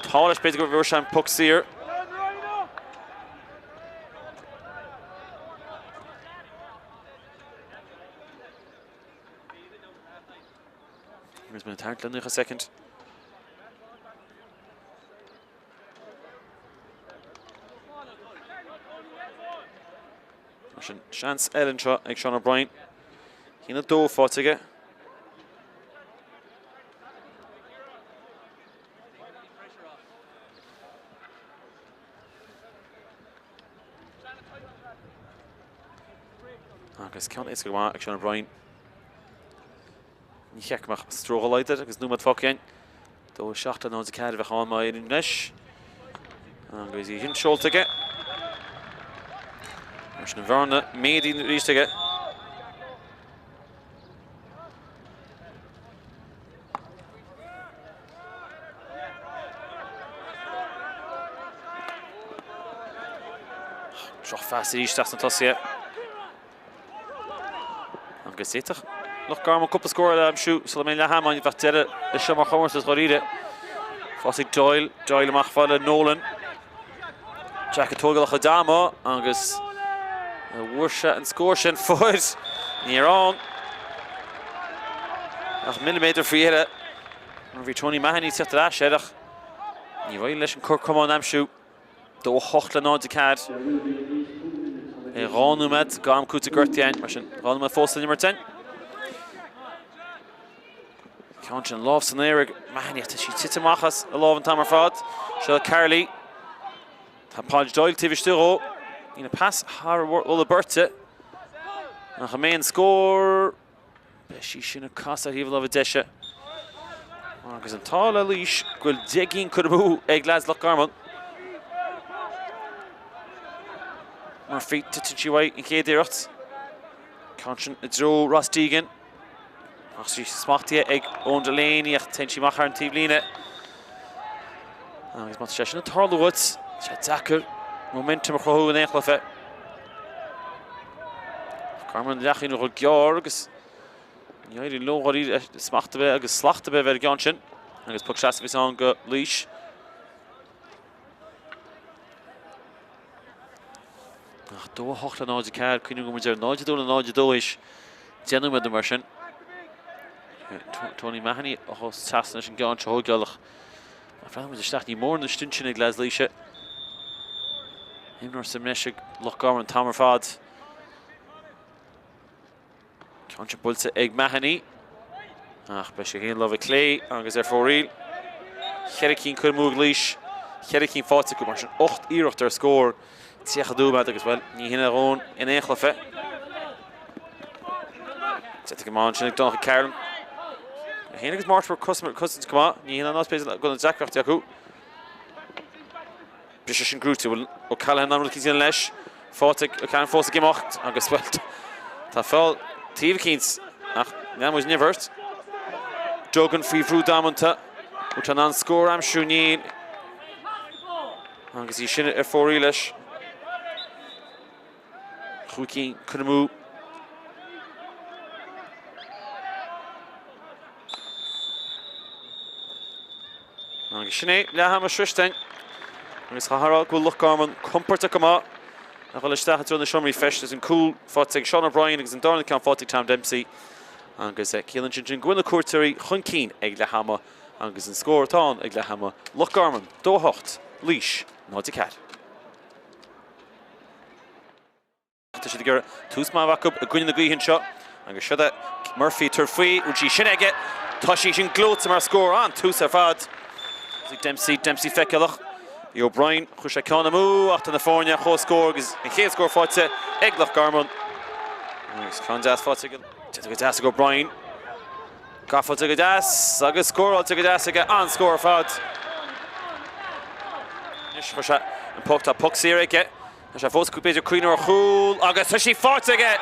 Speaker 1: tá leis b'fhéidir go bhfuair sé an poc saor. Agus mé ag tarraingt le 90 soicind. Mar sin, seans eile anseo ag Sean O'Brien. 1-2 faighte aige. Agus ceann éasca go maith ag Sean O'Brien. Ní cheart go mbeadh stró dá laghad air agus nóiméad fágtha againn. 2 7 le 0 4 a bheadh ann má éiríonn leis. Agus í sin seolta aige. Mar sin an bhearna méadaithe arís aige. Drochphas arís as na tosaithe. Agus d'fhéadfadh Loch Garman cúpla scór eile a aimsiú sula mbeidh leath ama ann, bheadh deireadh leis seo mar chomórtas dháiríre. Fós ag Doyle, Doyle amach fad le Nolan. Jack ag tógáil a chuid ama agus bhfuair sé an scór sin fuair. Ní raibh ann ach milliméadar faoi dheireadh mar bhí Tony Mahony ag teacht ar ais air ach ní raibh leis an cor cromán a aimsiú. 2 8 le 0 4. É 2 nóiméad go am cúitimh gortaithe againn, mar sin 2 nóiméad fós san imirt againn. Ceann sin lámh san aer ag Mahony ach tá sí tite amach as a lámh an t-am ar fad. Seo Carley. Tá Podge Doyle taobh istigh dhó. Níl an pas thar mholadh beirte. Ach an mbeidh an scór? Beidh sí sin ag casadh ar thaobh na láimhe deise. Agus an t-ádh le Laois go bhfuil 10 gcinn curtha amú ag leaids Loch Garman. Murphy, titeann sí uaidh an chéad iarracht. Ceann sin i dtreo Ross Deegan. Ach sí smachtaithe ag Eoin Delaney ach téann sí amach thar an taobhlíne. Agus má tá sé sin ag tarlú dhuit, tá sé deacair momentum a chruthú in aon chluiche. Garman leathchinn a dhul gearr agus ní éiríonn leo dháiríre smacht a bheith agus slacht a bheith ar an gceann sin. Agus poc seasamh is ann go Laois. Ach 2 8 le 0 4, cuimhnigh go bhfuil muid ar 0 2 le 0 2 théis 10 nóiméad nó mar sin. Tony Mahony a thos trasna leis an gceann seo a thógáil ach má bhreathnaíonn muid isteach ní mór an stint sin ag leaids Laoise. Imreoir sa mbreis ag Loch Garman an t-am ar fad. Ceann sin buailte ag Mahony. Ach beidh sé féin láimhe clé agus ar fóraoil. Cheithre cinn curtha amú ag Laois. Cheithre cinn faighte acu, mar sin 8 iarracht ar scór. 30 nóiméad agus, bhuel, ní hin a dhóthain in aon chluiche. Déanta go maith ansin ag Donncha Carolan. É féin agus Mortimer cosaint go maith. Ní hin an áit b'fhéidir go bhfuil na deacrachtaí acu. Briseadh sin gnóite. Bhfuil O'Callaghan in ann rud eicínt a dhéanamh leis? Faighte ag O'Callaghan fós ag imeacht agus, bhuel, tá feall taobh eicínt ach lean muid an imirt. Duggan faoi bhrú damanta. Bhfuil sé in ann scór a aimsiú? Níl. Agus í sin ar fóraoil leis. Chúig cinn curtha amú. Agus sin é, leath ama sroiste againn. Agus chaithfeá a rá go bhfuil Loch Garman compordach go maith a dhul isteach i dtreo na seomraí feistis. An cúl faighte ag Seán O'Brien agus an darna ceann faighte ag Tom Dempsey. Agus ciallaíonn sin sin go bhfuil na cuairteoirí chun cinn ag leath ama agus an scór atá ann ag leath ama, Loch Garman 2 8, Laois 0 4. Tá siad ag iarraidh tús maith a bheith acu i gcoinne na gaoithe anseo agus siod é Murphy ag tabhairt faoi. Bhfuil sí sin aige? Tá sí sin gleoite mar scór. An-tús ar fad. Dempsey, Dempsey feiceálach. Bhí O'Brien, chuir sé ceann amú ach tá na foirne ar comhscór agus an chéad scór faighte ag Loch Garman. Agus ceann deas faighte ag Déanta go deas ag O'Brien. Gafáilte go deas agus scóráilte go deas aige. An-scór ar fad. Anois chuir sé an poc, tá poc saor aige. Tá sé fós b'fhéidir cuimhneamh ar chúl agus tá sí faighte aige!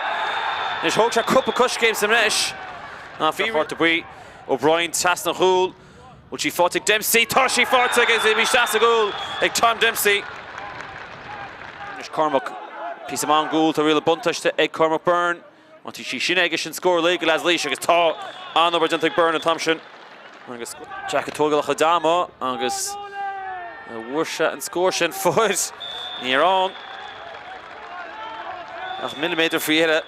Speaker 1: Anois thóg sé cúpla coiscéim sa mbreis. Ná bhí cárta buí O'Brien trasna an chúil. Bhfuil sí faighte ag Dempsey? Tá sí faighte aige! Bhí isteach sa gcúl ag Tom Dempsey. Anois Cormac, píosa maith ón gcúl, tá riail an buntáiste ag Cormac Byrne. Má tá sí sin aige, sin scór uilig do leaids Laois agus tá an-obair déanta ag Byrne an t-am sin. Agus Jack ag tógáil a chuid ama agus bhfuair sé an scór sin fuair. Ní raibh ann ach milliméadar faoi dheireadh.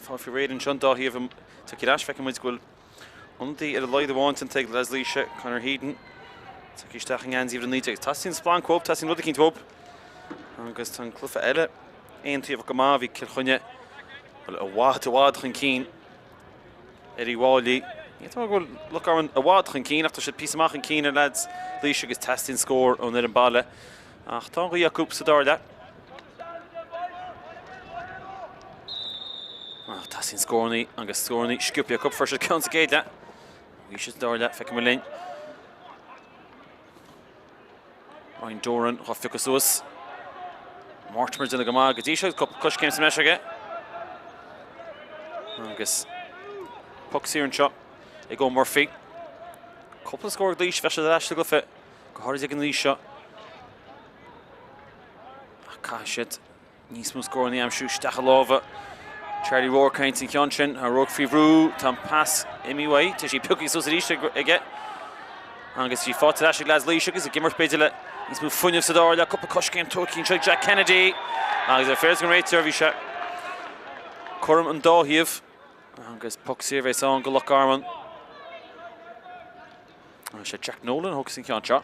Speaker 1: Fáil faoi réir anseo an dá thaobh tagtha ar ais. Feiceann muid go bhfuil ionadaí ar a laghad amháin déanta ag leaids Laoise, Conor Heaton, tagtha isteach i ngeansaí uimhir 19. Teastaíonn splanc uathu, teastaíonn rud eicínt uathu. Agus tá an cluiche eile aontaobhach go maith. Bhí Cill Chainnigh bhuel, i bhfad, i bhfad chun cinn ar Uíbh Fhailí. Ní fhéadfá go bhfuil Loch Garman i bhfad chun cinn ach tá siad píosa maith chun cinn ar leaids Laoise agus teastaíonn scór ón fhoireann baile. Ach tá an ghaoth acu sa dara leath. Ach teastaíonn scórannaí agus scórannaí sciobtha acu. Fuair siad ceann sa gcéad leath. Bhí siad sa dara leath, feicfidh muid linn. Ryan Doran dhá phiocadh suas. Mortimer déanamh go maith go dtí seo, cúpla coiscéim sa mbreis aige. Agus poc saor anseo ag Eoin Murphy. Cúpla scór ag Laois, bheadh siad ar ais sa gcluiche go háirid ag an aois seo. Ach caithfidh siad níos mó scóranna a aimsiú isteach i lámha Charlie Rourke ins an cheann sin. Tá Rourke faoi bhrú, tá an pas imithe uaidh, tá sí pioctha suas arís aige agus í faighte ar ais ag leaids Laois agus ag imirt b'fhéidir le níos mó fuinnimh sa dara leath. Cúpla coiscéim tugtha anseo ag Jack Kennedy agus ar féidir an réiteoir bhí sé cothrom an dá thaobh agus poc saor a bheas ann go Loch Garman. Agus sé Jack Nolan a thógfas an ceann seo.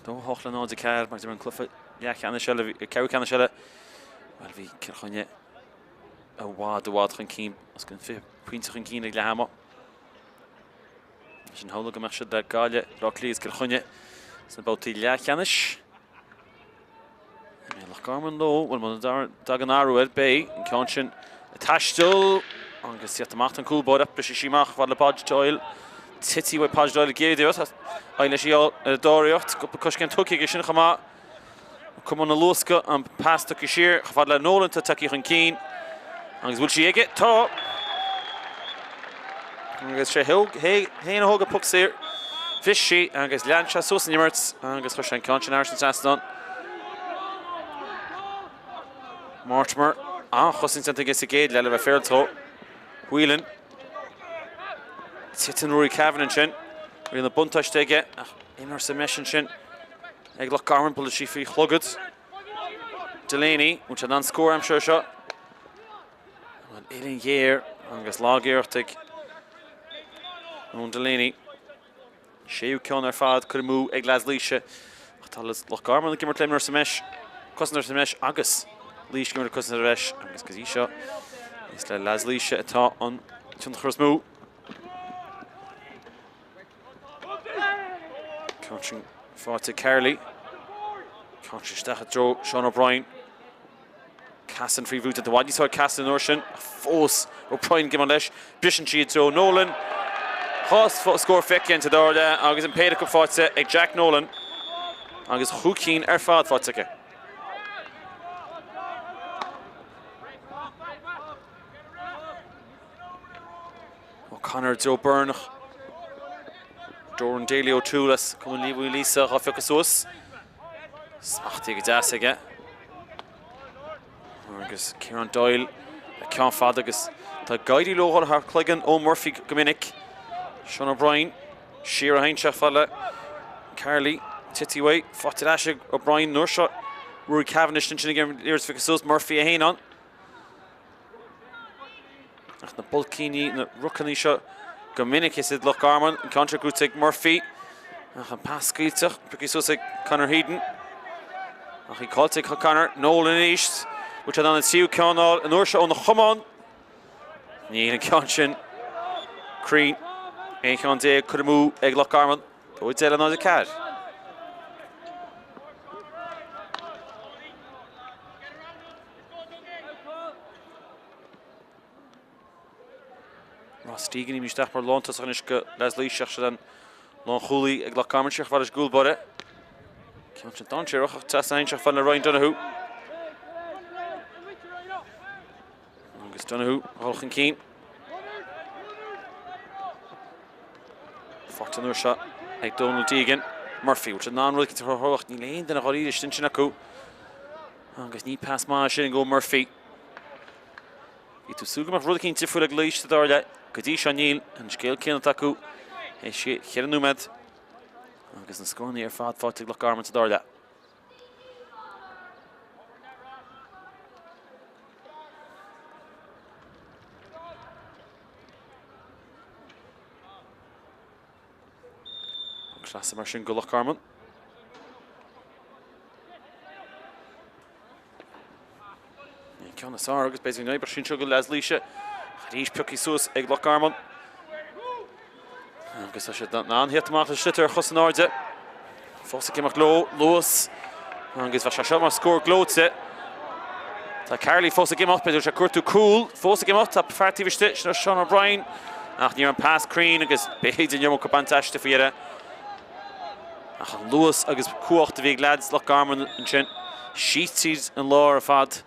Speaker 1: 2 8 le 0 4 mar an cluiche leathcheannais eile, ceathrú ceannais eile, bhuel bhí Cill Chainnigh i bhfad i bhfad chun cinn, os cionn 20 pointe chun cinn ag leath ama. Sin shamhlaigh go mbeadh siad le Gaillimh, Bleá Cliath is Cill Chainnigh sna babhtaí leathcheannais. An mbeidh Loch Garman leo? Bhuel, muna dtagann athrú air, beidh an ceann sin ag taisteal agus iad amach don cúl báire. Briseann sí amach fad le Podge Doyle. Tití uaidh Podge Doyle ag iarraidh iad. Aghaidh leis í ar a dtóraíocht. Cúpla coiscéim tugtha aige sin chomh maith. Cuma na luascadh an pas tugtha siar chomh fada le Nolan atá tagtha chun cinn. Agus bhfuil sí aige? Tá! Agus sé féin a thóg an poc saor. Bhris sí agus lean sé suas an imirt agus chuir sé an ceann sin thairis an trasnán. Mortimer, an-chosaint déanta aige sa gcéad leath le bheith féaráilte dhó. Whelan. Titeann Ruairí Kavanagh ansin. Bhí na buntáiste aige ach imreoir sa mbreis ansin ag Loch Garman, buaileann sí faoi chlogad Delaney. Bhfuil sé in ann scór a aimsiú seo? An uillinn ghéar agus lag-iarracht ag Eoin Delaney. Séú ceann ar fad curtha amú ag leaids Laoise. Ach tá Loch Garman ag imirt le imreoir sa mbreis, cosantóir sa mbreis agus Laois ag imirt le cosantóir sa bhreis agus go dtí seo is le leaids Laoise atá an tionchar is mó. Ceann sin faighte ag Carley. Ceann sin isteach i dtreo Sean O'Brien. Cassin faoi bhrú i bhfad níos fearr Cassin an uair sin ach fós O'Brien ag imeacht leis. Briseann sí i dtreo Nolan. Dhá scór feicthe sa dara leath agus an péire acu faighte ag Jack Nolan agus chúig cinn ar fad faighte aige. O'Connor Joe Byrne Doran Daly O'Toole as Cumann Naomh Maolíosa dhá phiocadh suas. Smachtaithe go deas aige. Agus Ciarán Doyle le ceann fada agus tá ag éirí leo dhul thar cloigeann Eoin Murphy go minic. Sean O'Brien siar a sheinn sé fad le Carley tite uaidh. Faighte ar ais ag O'Brien an uair seo. Ruairí Cavendish ansin ag iarraidh a phiocadh suas. Murphy é féin ann. Ach na bulcíní, na rucannaí seo go minic is iad Loch Garman, an ceann seo gnóthaithe ag Murphy. Ach an pas scaoilte, pioctha suas ag Conor Heaton. Ach í caillte ag Conor Nolan arís. Bhfuil sé in ann an tríú ceann a fháil an uair seo óna chamán? Níl an ceann sin cruinn. 11 cheann curtha amú ag Loch Garman. 2 10 le 0 4. Ross Deegan imithe isteach mar lántosach anois go leaids Laoise ach siad an lánchúlaí ag Loch Garman siar chomh fada leis an gcúl báire. Ceann sin dainséarach ach trasna anseo chomh fada le Ryan Donoghue. Agus Donoghue ag dul chun cinn. Faighte an uair seo ag Donal Deegan. Murphy, bhfuil sé in ann rud éicint a chruthú ach níl aon duine dháiríre istigh ansin acu. Agus ní pas maith é sin go Murphy. Bhí tú ag súil go mbeadh rud eicínt difriúil ag Laois sa dara leath. Go dtí seo níl. An scéal céanna atá acu théis cheithre nóiméad. Agus na scóranna ar fad faighte ag Loch Garman sa dara leath. Sleasa mar sin go Loch Garman. Ceann is fearr agus b'fhéidir an oibre sin seo go leaids Laoise. Arís pioctha suas ag Loch Garman. Agus tá siad in ann theacht amach le sliotar ar chos in airde. Fós ag imeacht leo, luas. Agus bheadh sé seo mar scór gleoite. Tá Carley fós ag imeacht, b'fhéidir sé cuartú cúl. Fós ag imeacht, tá fear taobh istigh, sin Sean O'Brien. Ach ní raibh an pas cruinn agus b'fhéidir an iomarca bainte aisti faoi dheireadh. Ach an luas agus cumhacht a bhí ag leaids Loch Garman ansin, síos tríd an lár ar fad.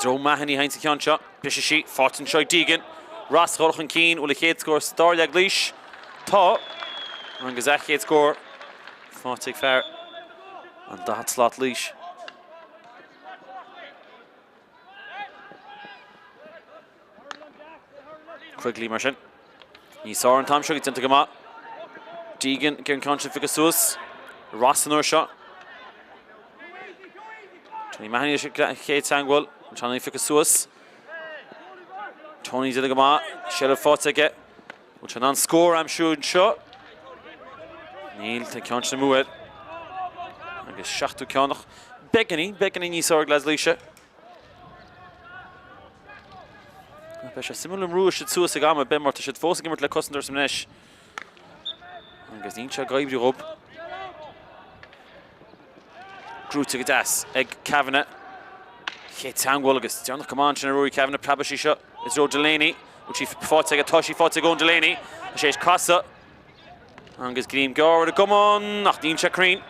Speaker 1: Joe Mahony a théann sa cheann seo, briseann sí, faighte anseo ag Deegan. Ross ag dul chun cinn, bhfuil a chéad scór sa dara leath ag Laois? Tá. Agus a chéad scór faighte ag fear an 40 slat Laois. Quigley mar sin. Níos fearr an t-am seo, déanta go maith. Deegan ag an ceann sin phiocadh suas. Ross an uair seo. Tony Mahony leis an chéad teagmháil. Tony phiocadh suas. Tony déanta go maith. Seilbh faighte aige. Bhfuil sé in ann scór a aimsiú anseo? Níl, tá an ceann sin amú air. Agus seachtú ceann ach beagáinín, beagáinín níos fearr ag leaids Laoise. Beidh sé suimiúil an mbrúfaidh siad suas ag am ar bith mar tá siad fós ag imirt le cosantóir sa mbreis. Agus níl sé ag oibriú dhób. Gnóite go deas ag Kavanagh. Chéad teagmháil agus deireanach go maith ansin ar Ruairí Kavanagh. Preabadh sí seo i dtreo Delaney. Bhfuil sí faighte aige? Tá sí faighte ag Eoin Delaney. Tá sé ag casadh. Agus greim gearr ar an gcamán ach níl sé cruinn.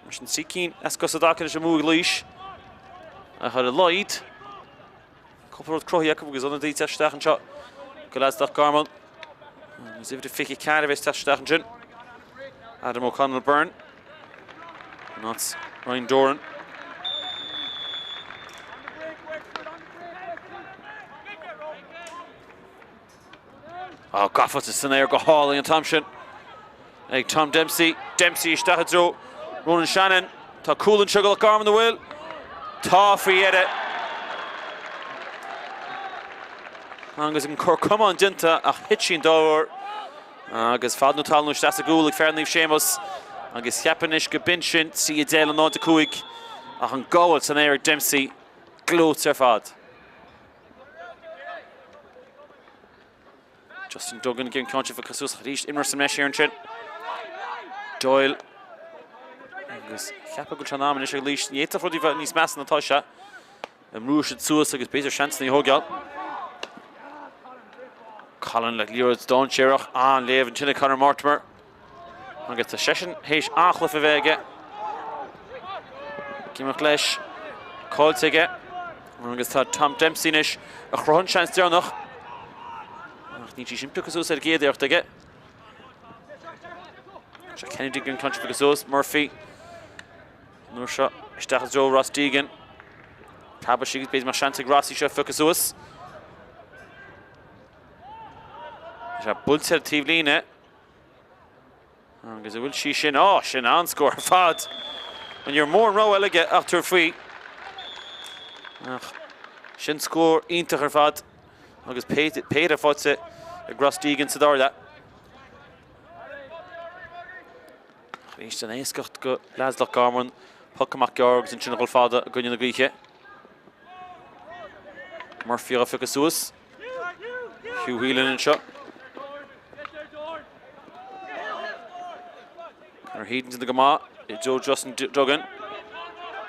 Speaker 1: Mar sin 3 cinn as cosa dtaca leis an mBua ag Laois. Ach ar a laghad, cúpla rud cruthaithe acu agus ionadaí teacht isteach anseo go leaids Loch Garman. Agus uimhir 24 a bheas teacht isteach ansin. Adam O'Connell Byrne. In áit Ryan Doran. Á, gafa san aer go hálainn an t-am sin ag Tom Dempsey. Dempsey isteach i dtreo Ronan Shannon. Tá cúl anseo go Loch Garman an bhfuil? Tá faoi dheireadh. Agus an cor camáin déanta ach thit sí an dá uair. Agus fad nó talún isteach sa gcúl ag fear Naomh Séamus. Agus cheapfainn anois go b'in sin 3 10 le 0 5 ach an gabháil san aer ag Dempsey gleoite ar fad. Justin Duggan ag an ceann sin a suas arís imreoir sa mbreis ansin. Doyle agus cheapfá go bhfuil sé in am anois ag Laois. Ní fhéadfadh rudaí bheith níos measa ná atá sé. An mbrúfaidh siad suas agus b'fhéidir seansanna a thógáil. Colin le liathróid dainséarach an-léamh ansin ag Conor Mortimer. Agus tá seisean théis an-chluiche a bheith aige. Ag imeacht leis. Caillte aige. Agus tá Tom Dempsey anois a chruthaigh an seans deireanach. Ach níl sí sin pioctha suas ar an gcéad iarracht aige. Seo Kennedy ag an ceann pioctha suas. Murphy. An uair seo isteach i dtreo Ross Deegan. Preabadh sí agus b'fhéidir mar seans ag Ross í seo a phiocadh suas. Tá sé buailte ar taobh líne. Agus an bhfuil sí sin? Á, sin an-scór ar fad! Ní raibh mórán rogha eile aige ach tabhairt faoi. Ach sin scór iontach ar fad agus péire faighte ag Ross Deegan sa dara leath. Arís an éascacht go leaids Loch Garman, poc amach gearr agus ansin a dhul fada i gcoinne na gaoithe. Murphy á phiocadh suas. Hugh Whelan anseo. Conor Heaton go maith i dtreo Justin Duggan.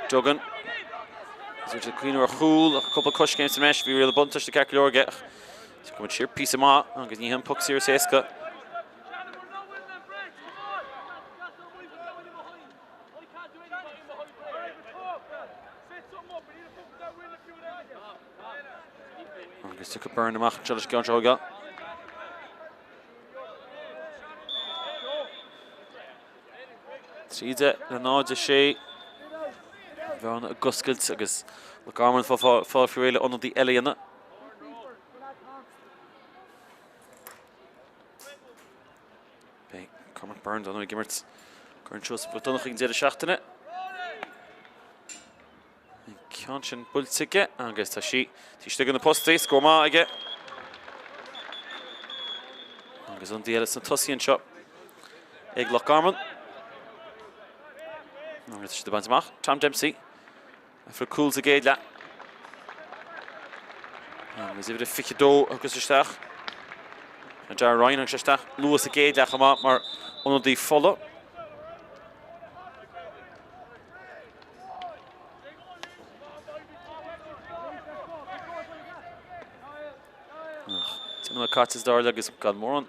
Speaker 1: Duggan. Is é cuimhneamh ar chúl ach cúpla coiscéim sa mbreis. Bhí riail buntáiste ceart go leor aige ach tá siar píosa maith agus ní hé an poc saor is éasca. Agus tiocfaidh Byrne amach anseo leis an gceann seo a thógáil. 3 10 le 0 6. Bhearna ag oscailt agus Loch Garman fáil faoi réir le ionadaí eile a dhéanamh. Beidh Cormac Byrne dar ndóigh ag imirt Corn Seosamh Mhic Donncha ag an deireadh seachtaine. An ceann sin buailte aige agus tá sí taobh istigh de na postaí, scór maith aige. Agus ionadaí eile sna tosaithe anseo ag Loch Garman. Agus tá siad ag baint amach. Tom Dempsey a fuair cúl sa gcéad leath. Agus uimhir a 22 agus isteach. An Darragh Ryan agus isteach luath sa gcéad leath chomh maith mar ionadaí fola. Déanamh caite is dár agus gan mórán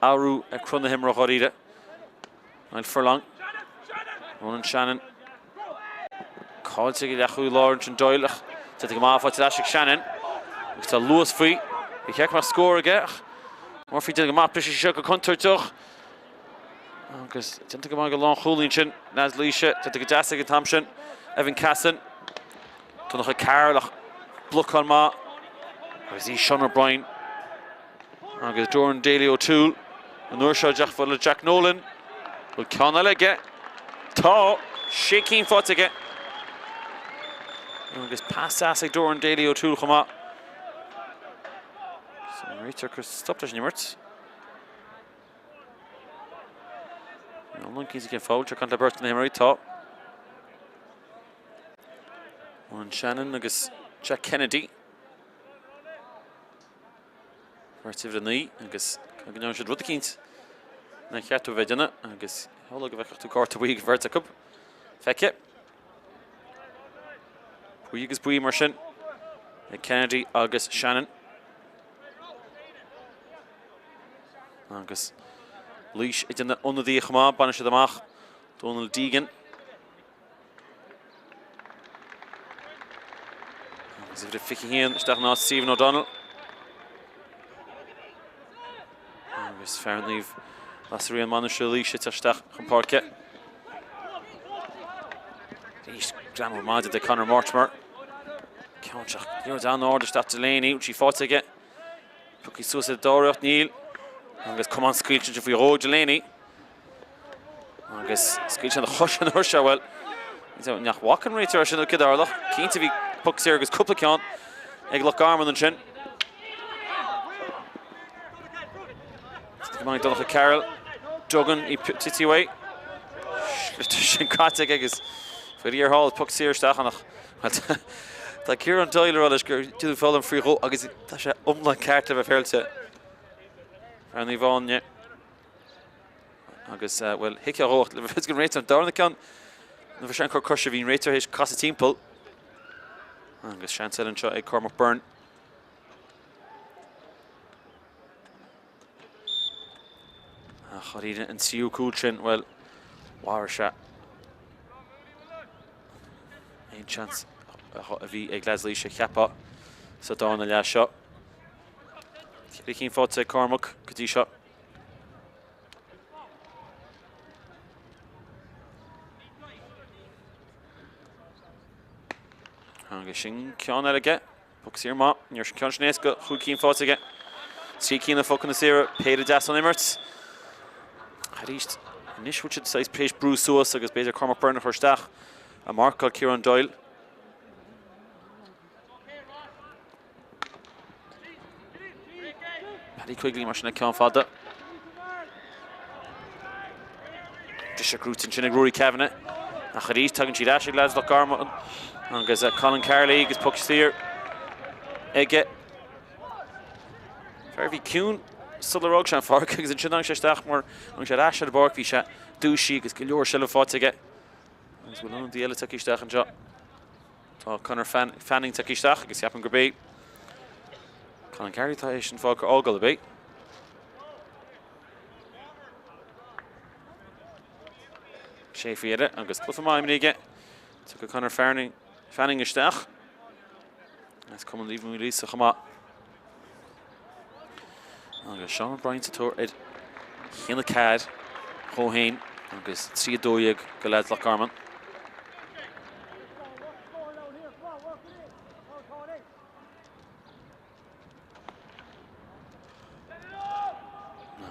Speaker 1: athrú ar chruth na himeartha dháiríre. Niall Furlong. Ronan Shannon. Caillte ag leathchúlaí láir ansin Doyle ach déanta go maith faighte ar ais ag Shannon. Agus tá luas faoi. Ba cheart go mbeadh scór aige ach Murphy déanta go maith briseadh seo go contúirteach. Agus déanta go maith ag an lánchúlaí ansin, leaids Laoise, déanta go deas ag an t-am sin, Evan Cassin. Donncha Carroll ach blocáil maith. Agus í Sean O'Brien agus Doran Daly O'Toole. An uair seo isteach le Jack Nolan. Bhfuil ceann eile aige? Tá! Sé cinn faighte aige. Agus pas deas ag Doran Daly O'Toole chomh maith. So an réiteoir ag cur stop leis an imirt. An cinnte cén fáth, caint le beirt de na himreoirí, tá. Ronan Shannon agus Jack Kennedy. Beirt uimhir 9 agus go ndearna siad rud eicínt nár cheart dóibh a bheith ag déanamh agus shamhlódh go bhfeicfeadh tú cárta buí ag beirt acu. Feicthe. Buí agus buí mar sin ag Kennedy agus Shannon. Agus Laois ag déanamh ionadaí chomh maith, baineann siad amach Donald Deegan. Agus uimhir 21 isteach in áit Stephen O'Donnell. Agus fear Naomh Lasairíona Mainistir Laoise ag teacht isteach chun páirce. Arís greamú maide de Conor Mortimer. Ceann seo liathróid an-ard isteach Delaney, bhfuil sí faighte aige. Pioctha suas ar dáiríreacht níl. Agus camán scaoilte ansin faoi dhó Delaney. Agus scaoilte an chois an uair seo, bhuel, nach bhfaca an réiteoir sin ó Cill Dara Cinnte bhí poc saor agus cúpla ceann ag Loch Garman ansin. Go maith Donncha Carroll. Duggan í tite uaidh. Sin caite aige agus faoi dheireadh thall poc saor isteach ann ach tá Ciarán Doyle ag rá leis gur tuilleadh foghlaim faoi dhó agus tá sé iomlán ceart le bheith féaráilte. Fear Naomh Áine agus bhuel thuigfeá dhó ach le bheith go réiteoir an darna ceann nuair a bhí sé an cor coise bhí an réiteoir théis casadh timpeall agus seans eile anseo ag Cormac Byrne. Ach dháiríre an tríú cúl sin, bhuel, mharaigh sé aon seans a bhí ag leaids Laoise, cheapfá, sa darna leath seo. Ceithre cinn faighte ag Cormac go dtí seo. Agus sin ceann eile aige. Poc saor maith. Ní raibh an ceann sin éasca. Chúig cinn faighte aige. Trí cinn de phocanna saora. Péire deas ón imirt. Arís, anois bhfuil siad saghas tar éis brú suas agus b'fhéidir Cormac Byrne a chur isteach ag marcáil Ciarán Doyle. Paddy Quigley mar sin ag ceann fada. Briseadh crúite ansin ag Ruairí Kavanagh. Ach arís tagann siad ar ais ag leaids Loch Garman agus eh, Colin Carley agus poc saor aige. Fear a bhí ciúin sular fhág sé an pháirc agus ansin tháinig sé isteach mar tháinig sé ar ais ar an bpáirc bhí sé dúisithe agus go leor seilbh faighte aige. Agus bhfuil ionadaí eile tagtha isteach anseo. Tá Conor Fanning tagtha isteach agus ceapaim gurb é Colin Carley atá théis an pháirc a fhágáil, ab é? Sé faoi dheireadh agus cluiche maith imeartha aige. Tugtha Conor Fanning, Fanning isteach. As Cumann Naomh Maolíosa chomh maith. Agus Seán O'Brien sa tóir ar haon 4 dhó féin agus 3 12 go leaids Loch Garman.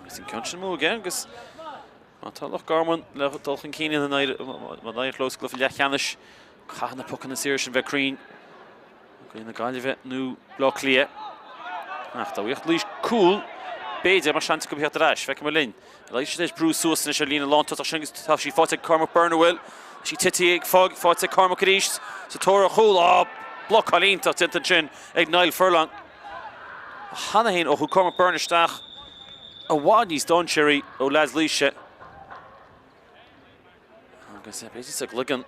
Speaker 1: Agus an ceann sin amú aige agus má tá Loch Garman le dul chun cinn ina n-éireoidh leo sa gcluiche leathcheannais, caithfidh na pocanna saora sin bheith cruinn i gcoinne na Gaillimhe nó Bleá Cliath. Ach dá bhfaigheadh Laois cúl, b'fhéidir, mar seans acu theacht ar ais. Feicfidh muid linn. Laois tar éis brú suas anois ar líne lántosach sin agus tá sí faighte ag Cormac Byrne, an bhfuil sí tite ag faighte ag Cormac arís sa tóir ar chúl. Á, blocáil iontach déanta ansin ag Niall Furlong. Cheana féin ó chuaigh Cormac Byrne isteach i bhfad níos dainséaraí ó leaids Laoise. Agus b'fhéidir sa gcloigeann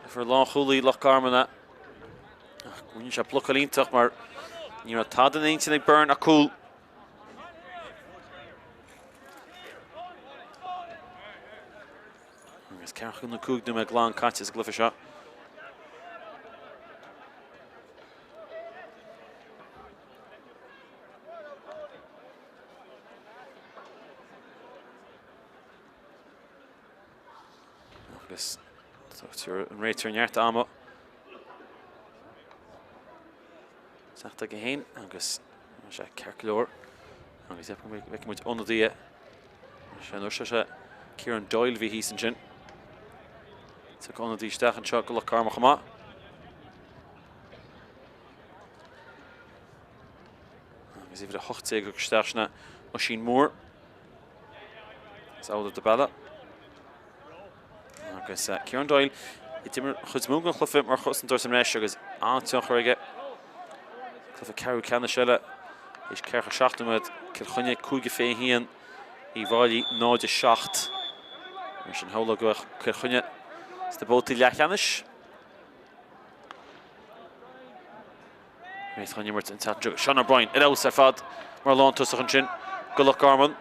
Speaker 1: fir lánchúlaí Loch Garman ach rinne sé blocáil iontach mar ní raibh tada in intinn ag Byrne ach cúl. Agus 45 nóiméad glan caite sa gcluiche seo. Agus an réiteoir neart ama. Teacht aige féin agus tá sé ceart go leor. Agus feicfidh muid ionadaithe. Sé an uair seo sé Kieran Doyle bhí thíos ansin. Tugtha ionadaí isteach anseo go Loch Garman chomh maith. Agus uimhir 18 ag isteach sin Oisín Moore. Is amhlaidh do Bella. Agus Kieran Doyle a d'imir an chuid is mó den chluiche mar chosantóir sa mbreis agus an-tionchar aige. Cluiche ceathrú ceannais eile théis 47 nóiméad, Cill Chainnigh 5-21, Uíbh Fhailí 0-7. Mar sin shamhlófá go mbeadh Cill Chainnigh sna babhtaí leathcheannais. Réiteach an imirt an tseachtain seo. Seán O'Brien ar fheabhas ar fad mar lántosach ansin go Loch Garman.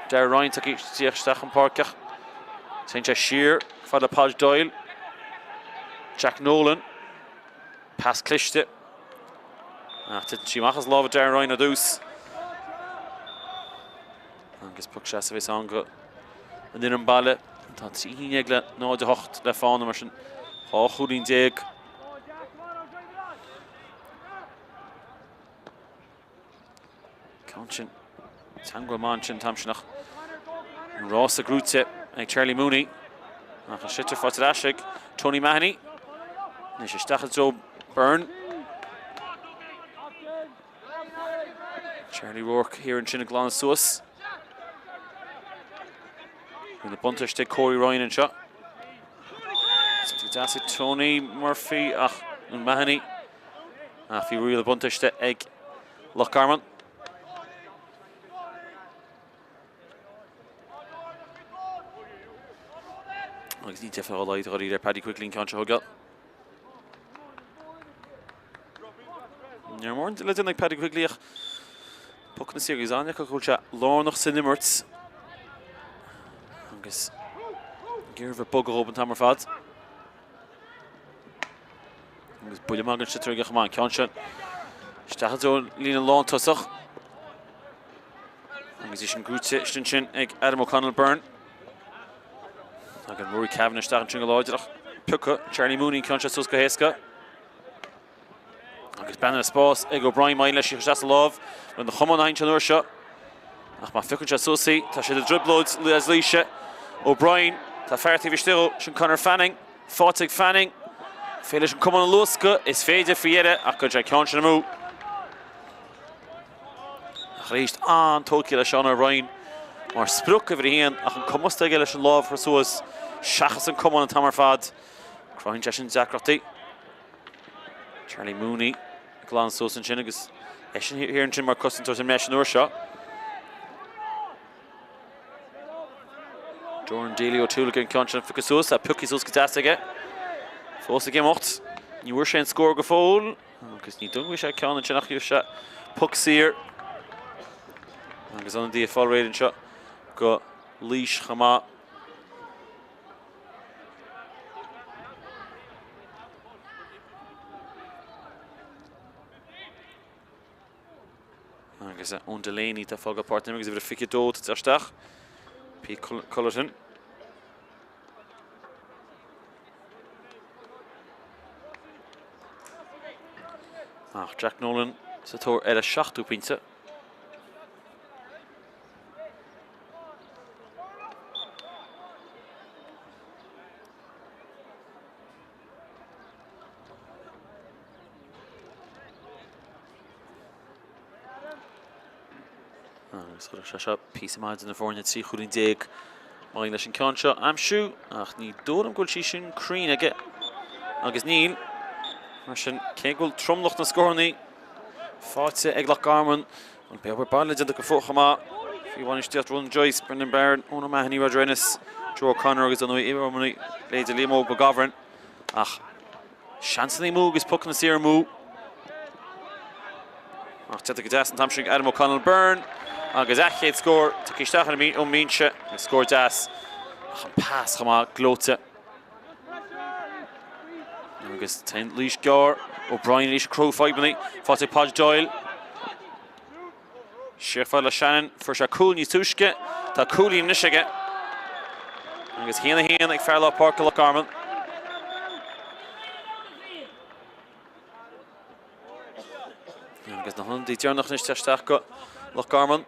Speaker 1: Darragh Ryan tagtha isteach chun páirce ach téann sé siar fad le Podge Doyle. Jack Nolan. Pas cliste. Ach titeann sí amach as lámha Darragh Ryan ar dtús. Agus poc seasaimh a bheas ann go an fhoireann baile. Tá 13 haon le 0-8 le fána mar sin 12 chúilín. Ceann sin teagmháil maith ansin an t-am sin ach an rása gnóite ag Charlie Mooney. Ach an sliotar faighte ar ais ag Tony Mahony. Anois isteach i dtreo Byrne. Charlie Rourke thiar ansin ag glanadh suas. Bhí na buntáiste ag Corey Ryan anseo. Deas ag Tony Murphy ach an Mahony. Ach bhí riail buntáiste ag Loch Garman. Agus ní deifir dá laghad dháiríre ar Paddy Quigley an ceann seo a thógáil. Ní raibh mórán le déanamh ag Paddy Quigley ach pocanna saora agus an-deacair go bhfuil sé lárnach san imirt agus ag iarraidh bheith bog dhób an t-am ar fad. Agus buille maith an sliotar aige chomh maith an ceann sin isteach i dtreo líne lántosach. Agus í sin gnóite istigh ansin ag Adam O'Connell Byrne. Tagann Rory Kavanagh isteach ansin go láidir ach piocadh Charlie Mooney an ceann seo suas go héasca. Agus bean ar spás ag O'Brien maith leis isteach sa lámh. Lena chamán a an uair seo. Ach má phiocann sé suas í, tá siad i dtrioblóid leaids Laoise. O'Brien, tá fear taobh istigh dhó, sin Conor Fanning. Faighte ag Fanning. Féidir leis an camán a luascadh, is féidir faoi dheireadh ach cuireann sé an ceann sin amú. Ach arís an-tógtha le Seán O'Brien mar sprioc uimhir a haon ach an cumas aige leis an lámh a chur suas seachas an camán an t-am ar fad. Cruthaíonn sé sin deacrachtaí. Charlie Mooney ag glanadh suas ansin agus eisean thiar ansin mar cosantóir sa mbreis an uair seo. Doran Daly O'Toole ag an ceann sin a phiocadh suas, a pioctha suas go deas aige. Fós ag imeacht. Ní bhfuair sé an scór go fóill. Agus ní dóigh sé ceann ansin ach sé poc saor. Agus ionadaí ag fáil réidh anseo go Laois chomh maith. Agus Eoin Delaney tá fágáil páirc agus uimhir 22 tite isteach. Pete Cullerton. Ach Jack Nolan sa tóir ar a seachtú pointe. Agus chuirfeadh sé seo píosa maith idir na foirne, 13 chúilín maidir leis an ceann seo a aimsiú, ach ní dóigh liom go bhfuil sí sin cruinn aige, agus níl. Mar sin, cé go bhfuil tromlach na scóranna faighte ag Loch Garman, an beidh obair baile déanta acu fós chomh maith faoi bhainistíocht Ronan Joyce, Brendan Byrne, Eoin O'Mahony, Roger Ennis, Joe O'Connor agus ar ndóigh iar-iománaí leithéide Liam Óg McGovern. Ach seansanna amú agus pocanna saora amú. Ach déanta go deas an t-am sin ag Adam O'Connell Byrne agus a chéad scór tugtha isteach ón mbinse agus scór deas ach an pas chomh maith gleoite. Agus téann Laois gearr O'Brien arís ag cruthú fadhbanna faighte ag Podge Doyle. Siar fad le Shannon, fuair sé cúl níos túisce, tá cúilín anois aige. Agus 1-1 ag fear lár páirce Loch Garman. Agus na hionadaí deireanach anois isteach go Loch Garman.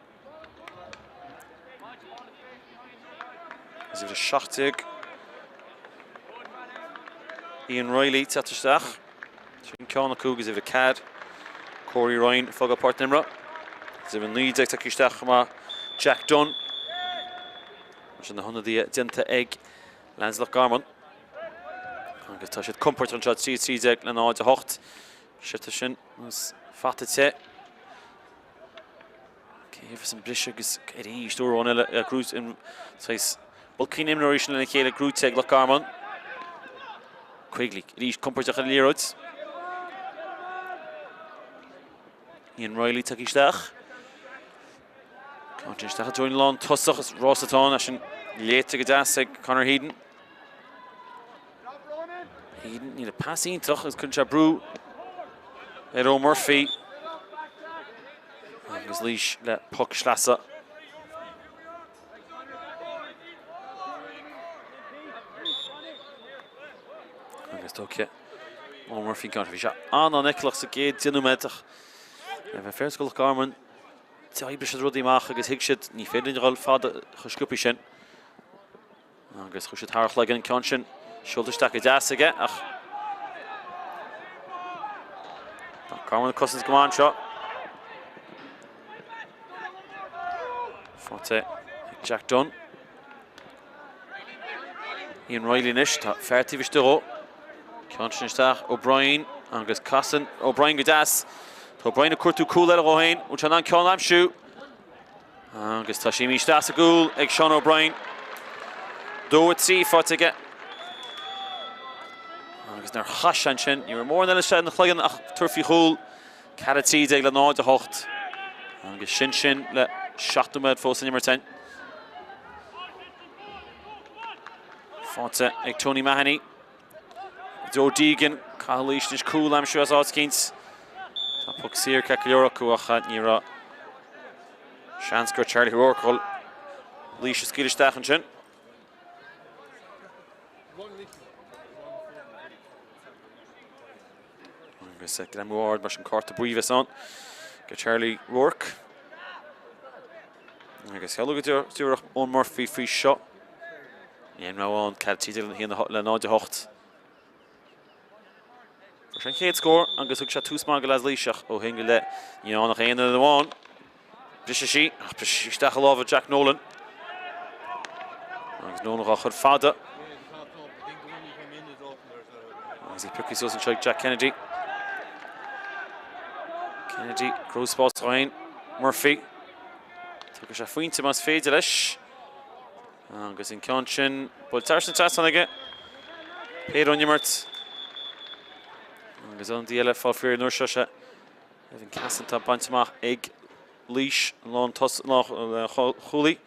Speaker 1: Agus uimhir 17 Ian Reilly teacht isteach. Sin ceann acu agus uimhir 4 Corey Ryan ag fágáil páirc na himeartha. Agus uimhir 19 tagtha isteach chomh maith Jack Dunne. Mar sin na hionadaithe déanta ag leaids Loch Garman. Agus tá siad compordach anseo 3 13 le 0 8. Site sin agus fata te. Cé a bheas an briseadh agus arís uair amháin eile ar gnóite an saghas bulcín imreoirí sin lena chéile gnóite ag Loch Garman. Quigley arís compordach ar an liathróid. Ian Reilly tagtha isteach. Ceann sin isteach i dtreo an lán tosach is rás atá ann, é sin léite go deas ag Conor Heaton. Heaton, níl a pas iontach agus cuireann sé brú ar Eoin Murphy. Agus Laois le poc sleasa. Agus tógtha Eoin Murphy an ceann. Bhí sé an-an-fheiceálach sa gcéad 10 nóiméad ach le bheith fair do Loch Garman, d'oibrigh siad rudaí amach agus thuig siad ní féidir linn a dhul fada chomh sciobtha sin. Agus chuir siad thar a chloigeann an ceann sin seolta isteach go deas aige ach Loch Garman ag cosaint go maith anseo. Faighte ag Jack Dunne. Ian Reilly anois, tá fear taobh istigh dhó. Ceann sin isteach, O'Brien agus casann O'Brien go deas. Tá O'Brien ag cuartú cúl eile dhó féin, bhfuil sé in ann ceann a aimsiú? Agus tá sé imithe isteach sa gcúl ag Seán O'Brien. 2 3 faighte aige. Agus nuair a chas sé ansin, ní raibh mórán eile istigh ina chloigeann ach tabhairt faoi chúl. 4 13 le 0 8. Agus sin sin le 7 nóiméad fós san imirt againn. Faighte ag Tony Mahony. Joe Deegan, caithfidh Laois anois cúl a aimsiú as áit eicínt. Tá poc saor ceart go leor acu ach ní raibh seans gur Charlie Rourke a dhul Laois a scaoileadh isteach ansin. Agus greamú ard mar sin cárta buí a bheas ann go Charlie Rourke. Agus sheol go díreach Eoin Murphy faoi seo. Ní aon rogha ann, 4 13 le 0 8. Fuair sé an chéad scór agus thug sé tús maith go leaids Laois ach ó shin go leith ní ann ach aon duine amháin. Briseadh sí, ach briseadh sí isteach i lámha Jack Nolan. Agus Nolan dhá chur fada. Agus í pioctha suas anseo ag Jack Kennedy. Kennedy, cruthú spás dó féin. Murphy. Tógfaidh sé phointe más féidir leis. Agus an ceann sin buailte thar an trasnán aige. Péire ón imirt. Agus ionadaí eile fáil faoi an uair seo sé. Evan Cassin atá bainte amach ag Laois an lán chúlaí.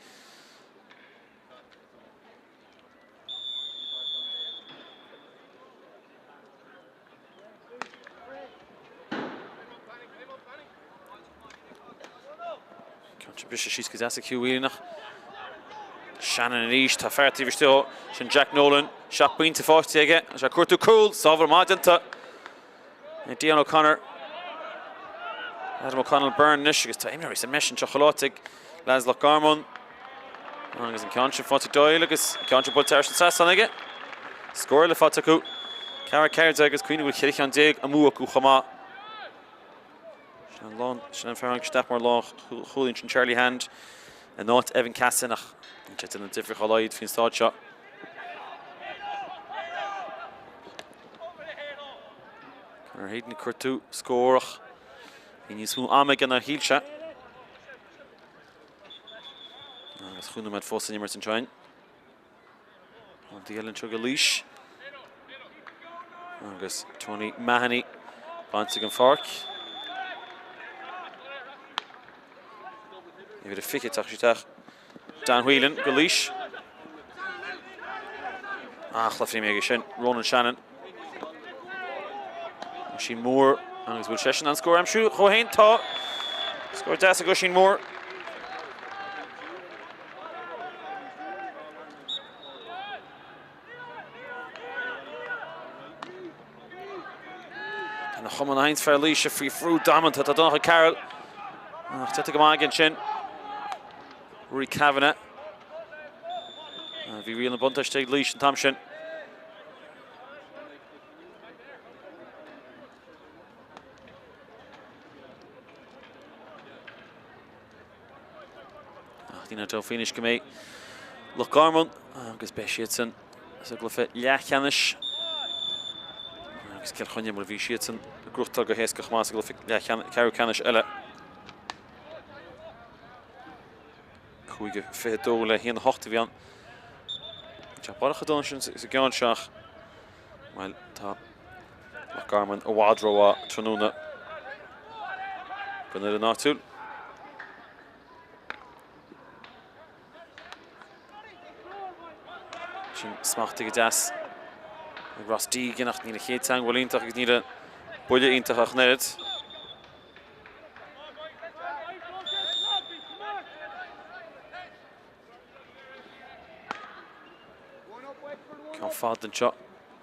Speaker 1: Ceann sin briste síos go deas ag Hugh Whelan ach Shannon arís, tá fear taobh istigh dhó, sin Jack Nolan, 7 bpointe faighte aige, tá sé ag cuartú cúl, sábháil maith déanta ag Dion O'Connor. Adam O'Connell Byrne anois agus tá imreoirí sa mbreis anseo chuile áit ag leaids Loch Garman. Agus an ceann sin faighte ag Doyle agus an ceann sin buailte thar an trasnán aige. Scór eile faighte acu. 4 14 agus cuimhnigh go bhfuil 14 cheann amú acu chomh maith. An lán, sin an fear a tháinig isteach mar lánchúlaí ansin, Charlie Hand, in áit Evan Cassin ach níl sé ag déanamh difríocht dá laghad faoin staid seo. Conor Hayden ag cuartú scór ach bhí níos mó ama aige ná a shíl sé. Agus chúig nóiméad fós san imirt anseo. Ionsaí eile anseo ag Laois. Agus Tony Mahony bainte den pháirc. Uimhir a 20 ag teacht isteach. Dan Whelan go Laois. An-chluiche aige sin, Ronan Shannon. Oisín Moore agus bhfuil seisean in ann scór a aimsiú dhó fhéin? Tá. Scór deas ag Oisín Moore. Tá na cumann roinnt fear Laoise faoi bhrú damanta. Tá Donncha Carroll ach déanta go maith aige ansin. Ruairí Kavanagh. Bhí riail na buntáiste ag Laois an t-am sin. Ach ní dóigh anois go mbeidh Loch Garman agus beidh siadsan sa gcluiche leathcheannais agus Cill Chainnigh mar a bhí siadsan ag gnóthachtáil go héasca chomh maith sa gcluiche ceathrú ceannais eile. 5-22 le 1-8 a bhí ann. Tá barracha dona sin sa gceann seo ach bhuel tá Loch Garman i bhfad rómhaith tráthnóna don fhoireann áitiúil. Sin smachtaithe go deas ag Ross Deegan ach níl a chéad teagmháil iontach agus níl a buille iontach ach an oiread. Ceann fada anseo.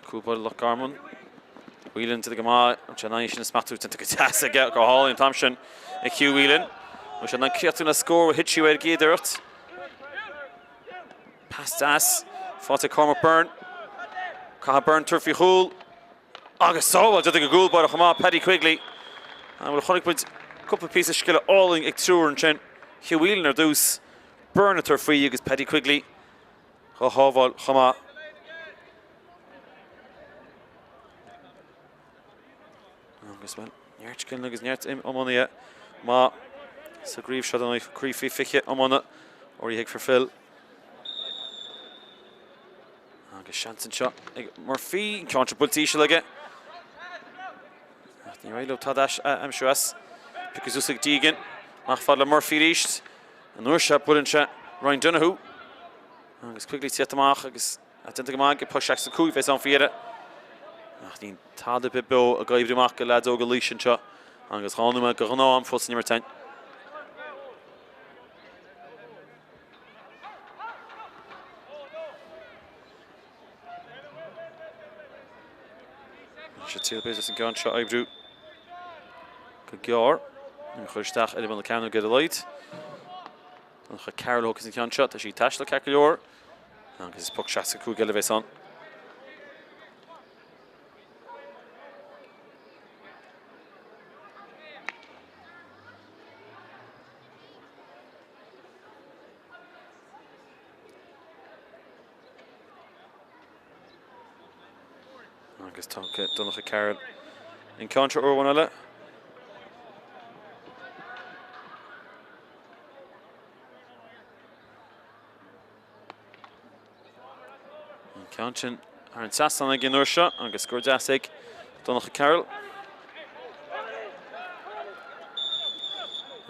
Speaker 1: Cúl báire Loch Garman. Whelan déanta go maith. An sé an aghaidh sin a smachtú déanta go deas aige go hálainn an t-am sin ag Hugh Whelan. Bhfuil sé in ann críochnú le scór thit sí ar an gcéad iarracht. Pas deas. Faighte ag Cormac Byrne. Caithfidh Byrne tabhairt faoi chúl. Agus sábháil déanta ag an gcúl báire chomh maith, Paddy Quigley. Bhuel, chonaic muid cúpla píosa scile álainn ag triúr ansin. Hugh Whelan ar dtús, Byrne ag tabhairt faoi agus Paddy Quigley dhá shábháil chomh maith. Agus bhuel, neart scileanna agus neart iománaithe maith sa gcraobh seo don Craobh Faoi 20 Iomána, urraithe ag Fir Phil. Agus seans anseo ag Murphy, an ceann seo buailte íseal aige. Ach níor éirigh leo tada a aimsiú as. Pioctha suas ag Deegan. Amach fad le Murphy arís. An uair seo buaileann sé Ryan Donoghue. Agus Quigley ag tíocht amach agus déanta go maith aige. Poc 65 bheas ann faoi dheireadh. Ach níl tada ar bith beo ag oibriú amach go leaids óga Laois anseo. Agus 2 nóiméad de ghnáth-am fós san imirt. Sé triail b'fhéidir as an gceann seo oibriú go gearr. Ní chur isteach ar na ceann go laghad. Donncha Carroll thógfaidh an ceann seo, tá sí ag taisteal ceart go leor. Agus is poc 65 eile a bheas ann. Agus tá Donncha Carroll an ceann seo uair amháin eile. An ceann sin thar an trasnán aige an uair seo agus scór deas ag Donncha Carroll.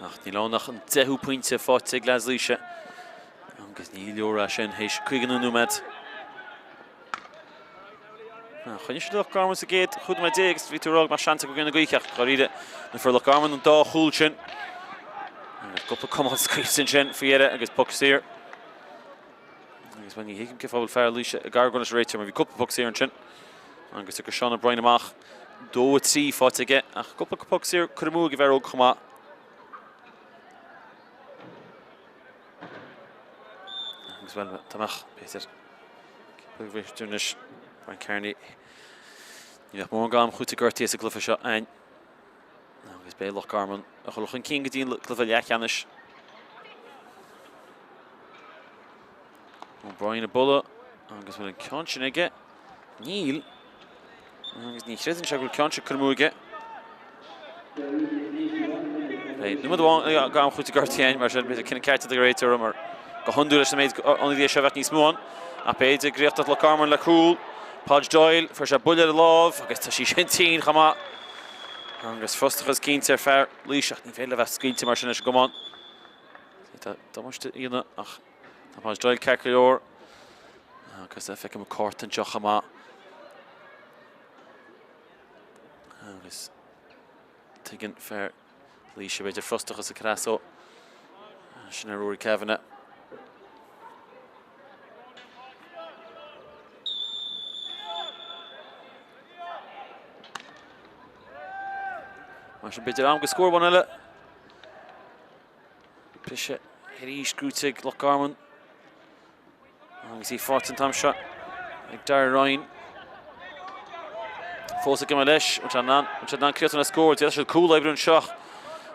Speaker 1: Ach níl ann ach an deichiú pointe faighte ag leaids Laoise agus ní leor é sin théis 59 nóiméad. Choinnigh siad Loch Garman sa gcéad 15 nóiméad agus bhí tú ag rá go mbeadh seans acu in aghaidh na gaoithe ach dáiríre na fuair Loch Garman an dá chúl sin. Agus cúpla camán scaoilte ansin faoi dheireadh agus poc saor. Agus bhuel ní thuigim cén fáth a bhfuil fear Laoise ag argóint leis an réiteoir mar bhí cúpla poc saor ansin. Agus ag Seán O'Brien amach 2-3 faighte aige ach cúpla poc saor curtha amú ag an bhfear óg chomh maith. Agus bhuel dá mbeadh b'fhéidir b'fhéidir anois Brian Kearney ní bheadh mórán am chúite gortaithe sa gcluiche seo againn. Agus beidh Loch Garman ag dul chun cinn go dtí an cluiche leathcheannais. O'Brien ag bualadh agus bhfuil an ceann sin aige? Níl. Agus ní chreideann sé go bhfuil ceann sin curtha amú aige. Beidh nóiméad amháin d'am cúitimh gortaithe mar sin b'fhéidir cinneadh ceart ag an réiteoir mar go hiondúil leis an méid ionadaithe seo bheadh níos mó ann. Ach b'fhéidir go gcríochnódh Loch Garman le cúl. Podge Doyle, fuair sé buille ar a lámh agus tá sí sin tinn chomh maith. Agus frustrachas cinnte ar fear Laois ach ní féidir le bheith scaoilte mar sin leis an gcamán. Tá damáiste a dhéanamh ach tá Podge Doyle ceart go leor. Agus feicim cárta anseo chomh maith. Agus tuigeann fear Laoise b'fhéidir frustrachas ag cur as dó. Sin ar Rory Kavanagh. Mar sin b'fhéidir am go scór amháin eile. Briseadh arís gnóthaithe ag Loch Garman. Agus í faighte an t-am seo ag Darragh Ryan. Fós ag imeacht leis, bhfuil sé in ann, bhfuil sé in ann críochnú le scór, d'fhéadfadh siad cúl a oibriú anseo.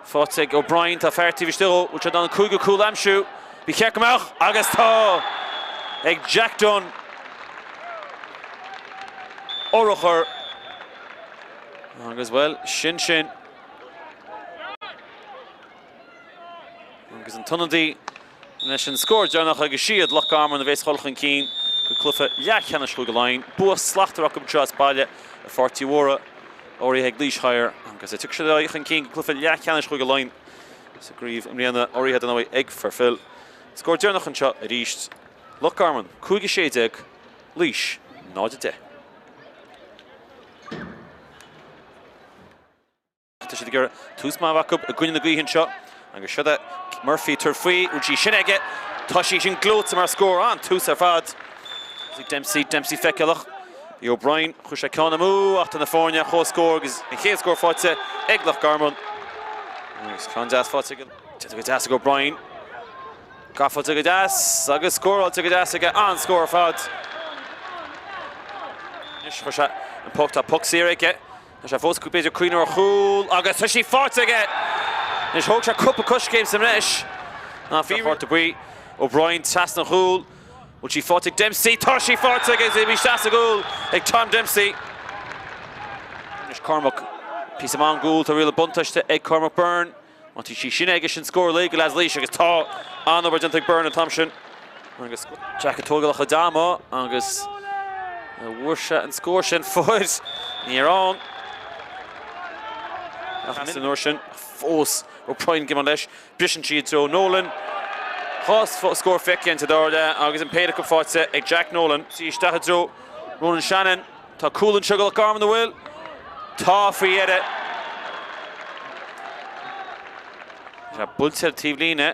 Speaker 1: Faighte ag O'Brien, tá fear taobh istigh dhó, bhfuil sé in ann an cúigiú cúl a aimsiú? Ba cheart go mbeadh, agus tá! Ag Jack Dunne. Urchar. Agus bhuel, sin sin. Agus an t-ionadaí leis an scór deireanach agus siad Loch Garman a bheas ag dul chun cinn go cluiche leathcheannais Chúige Laighean. Bua slachtmhar acu anseo as baile ar Pháirc Tí Mhóra, urraithe ag Laois Hire agus tiocfaidh siad ar aghaidh chun cinn go cluiche leathcheannais Chúige Laighean sa gcraobh i mbliana, urraithe dar ndóigh ag Farfil. Scór deireanach anseo arís, Loch Garman 5 16, Laois 0 10. Tá siad ag iarraidh tús maith a bheith acu i gcoinne na gaoithe anseo agus siod é Murphy tabhairt faoi. Bhfuil sí sin aige? Tá sí sin gleoite mar scór. An-tús ar fad. Dempsey, Dempsey feiceálach. Bhí O'Brien, chuir sé ceann amú ach tá na foirne ar comhscór agus an chéad scór faighte ag Loch Garman. Agus ceann deas faighte ag Déanta go deas ag O'Brien. Gafáilte go deas agus scóráilte go deas aige. An-scór ar fad. Anois chuir sé an poc, tá poc saor aige. Tá sé fós b'fhéidir cuimhneamh ar chúl agus tá sí faighte aige! Anois thóg sé cúpla coiscéim sa mbreis. Ná bhí cárta buí O'Brien trasna an chúil. Bhfuil sí faighte ag Dempsey? Tá sí faighte aige! Bhí isteach sa gcúl ag Tom Dempsey. Anois Cormac, píosa maith ón gcúl, tá riail an buntáiste ag Cormac Byrne. Má tá sí sin aige, sin scór lae do leaids Laois agus tá an-obair déanta ag Byrne an t-am sin. Agus Jack ag tógáil a chuid ama agus bhfuair sé an scór sin, fuair, ní raibh ann. Ach an uair sin fós O'Brien ag imeacht leis, briseann sí i dtreo Nolan. Dhá scór feicthe insa dara leath agus an péire acu faighte ag Jack Nolan. Sí isteach i dtreo Ronan Shannon. Tá cúl anseo do Loch Garman an bhfuil? Tá faoi dheireadh. Tá sé buailte ar an taobhlíne.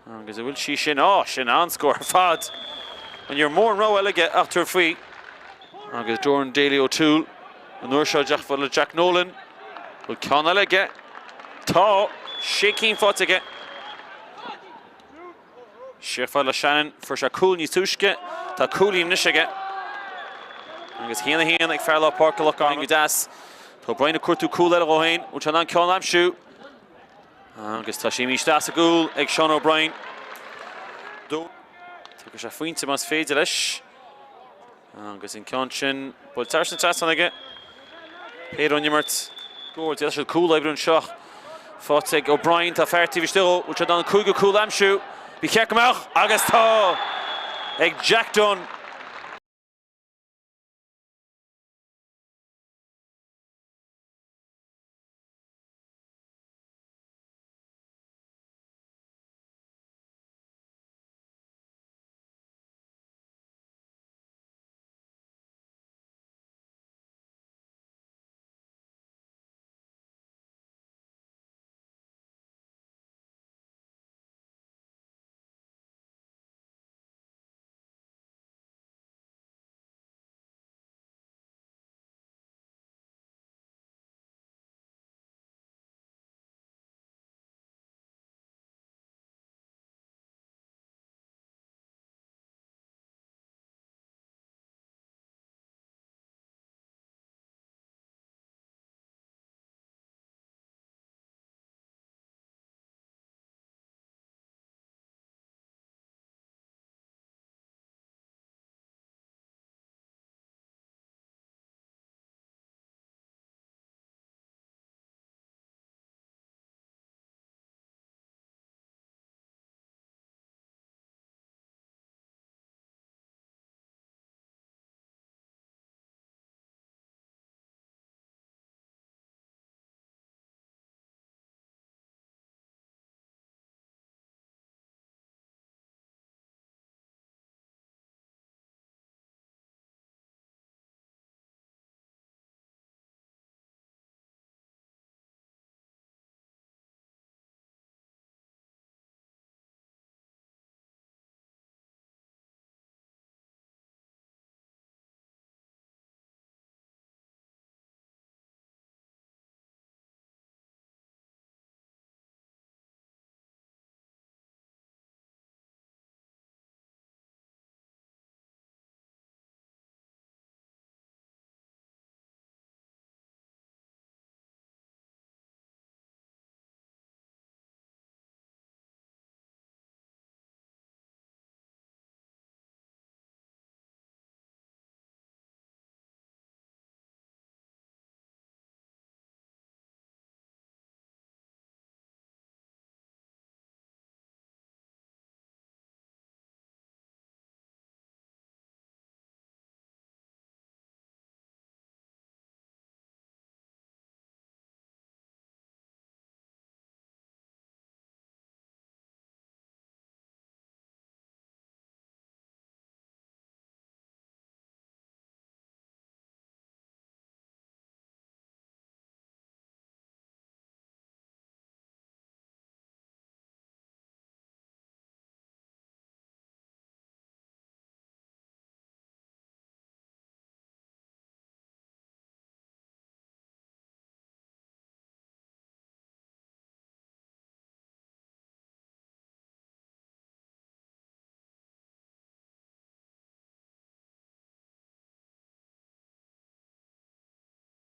Speaker 1: Agus an bhfuil sí sin? Á, sin an-scór ar fad. Ní raibh mórán rogha eile aige ach tabhairt faoi. Agus Doran Daly O'Toole an uair seo isteach le Jack Nolan. Bhfuil ceann eile aige? Tá! Sé cinn faighte aige. Siar fad le Shannon, fuair sé cúl níos túisce, tá cúilín anois aige. Agus 1-1 ag fear lár páirce Loch Garman go deas. Tá O'Brien ag cuartú cúl eile dhó féin, bhfuil sé in ann ceann a aimsiú? Agus tá sé imithe isteach sa gcúl ag Sean O'Brien. Tógfaidh sé phointe más féidir leis. Agus an ceann sin buailte thar an trasnán aige. Péire ón imirt. Scór, d'fhéadfadh siad cúl a oibriú anseo. Faighte ag O'Brien, tá fear taobh istigh dhó. Bhfuil sé in ann an cúigiú cúl a aimsiú? Ba cheart go mbeadh, agus tá! Ag Jack Dunne.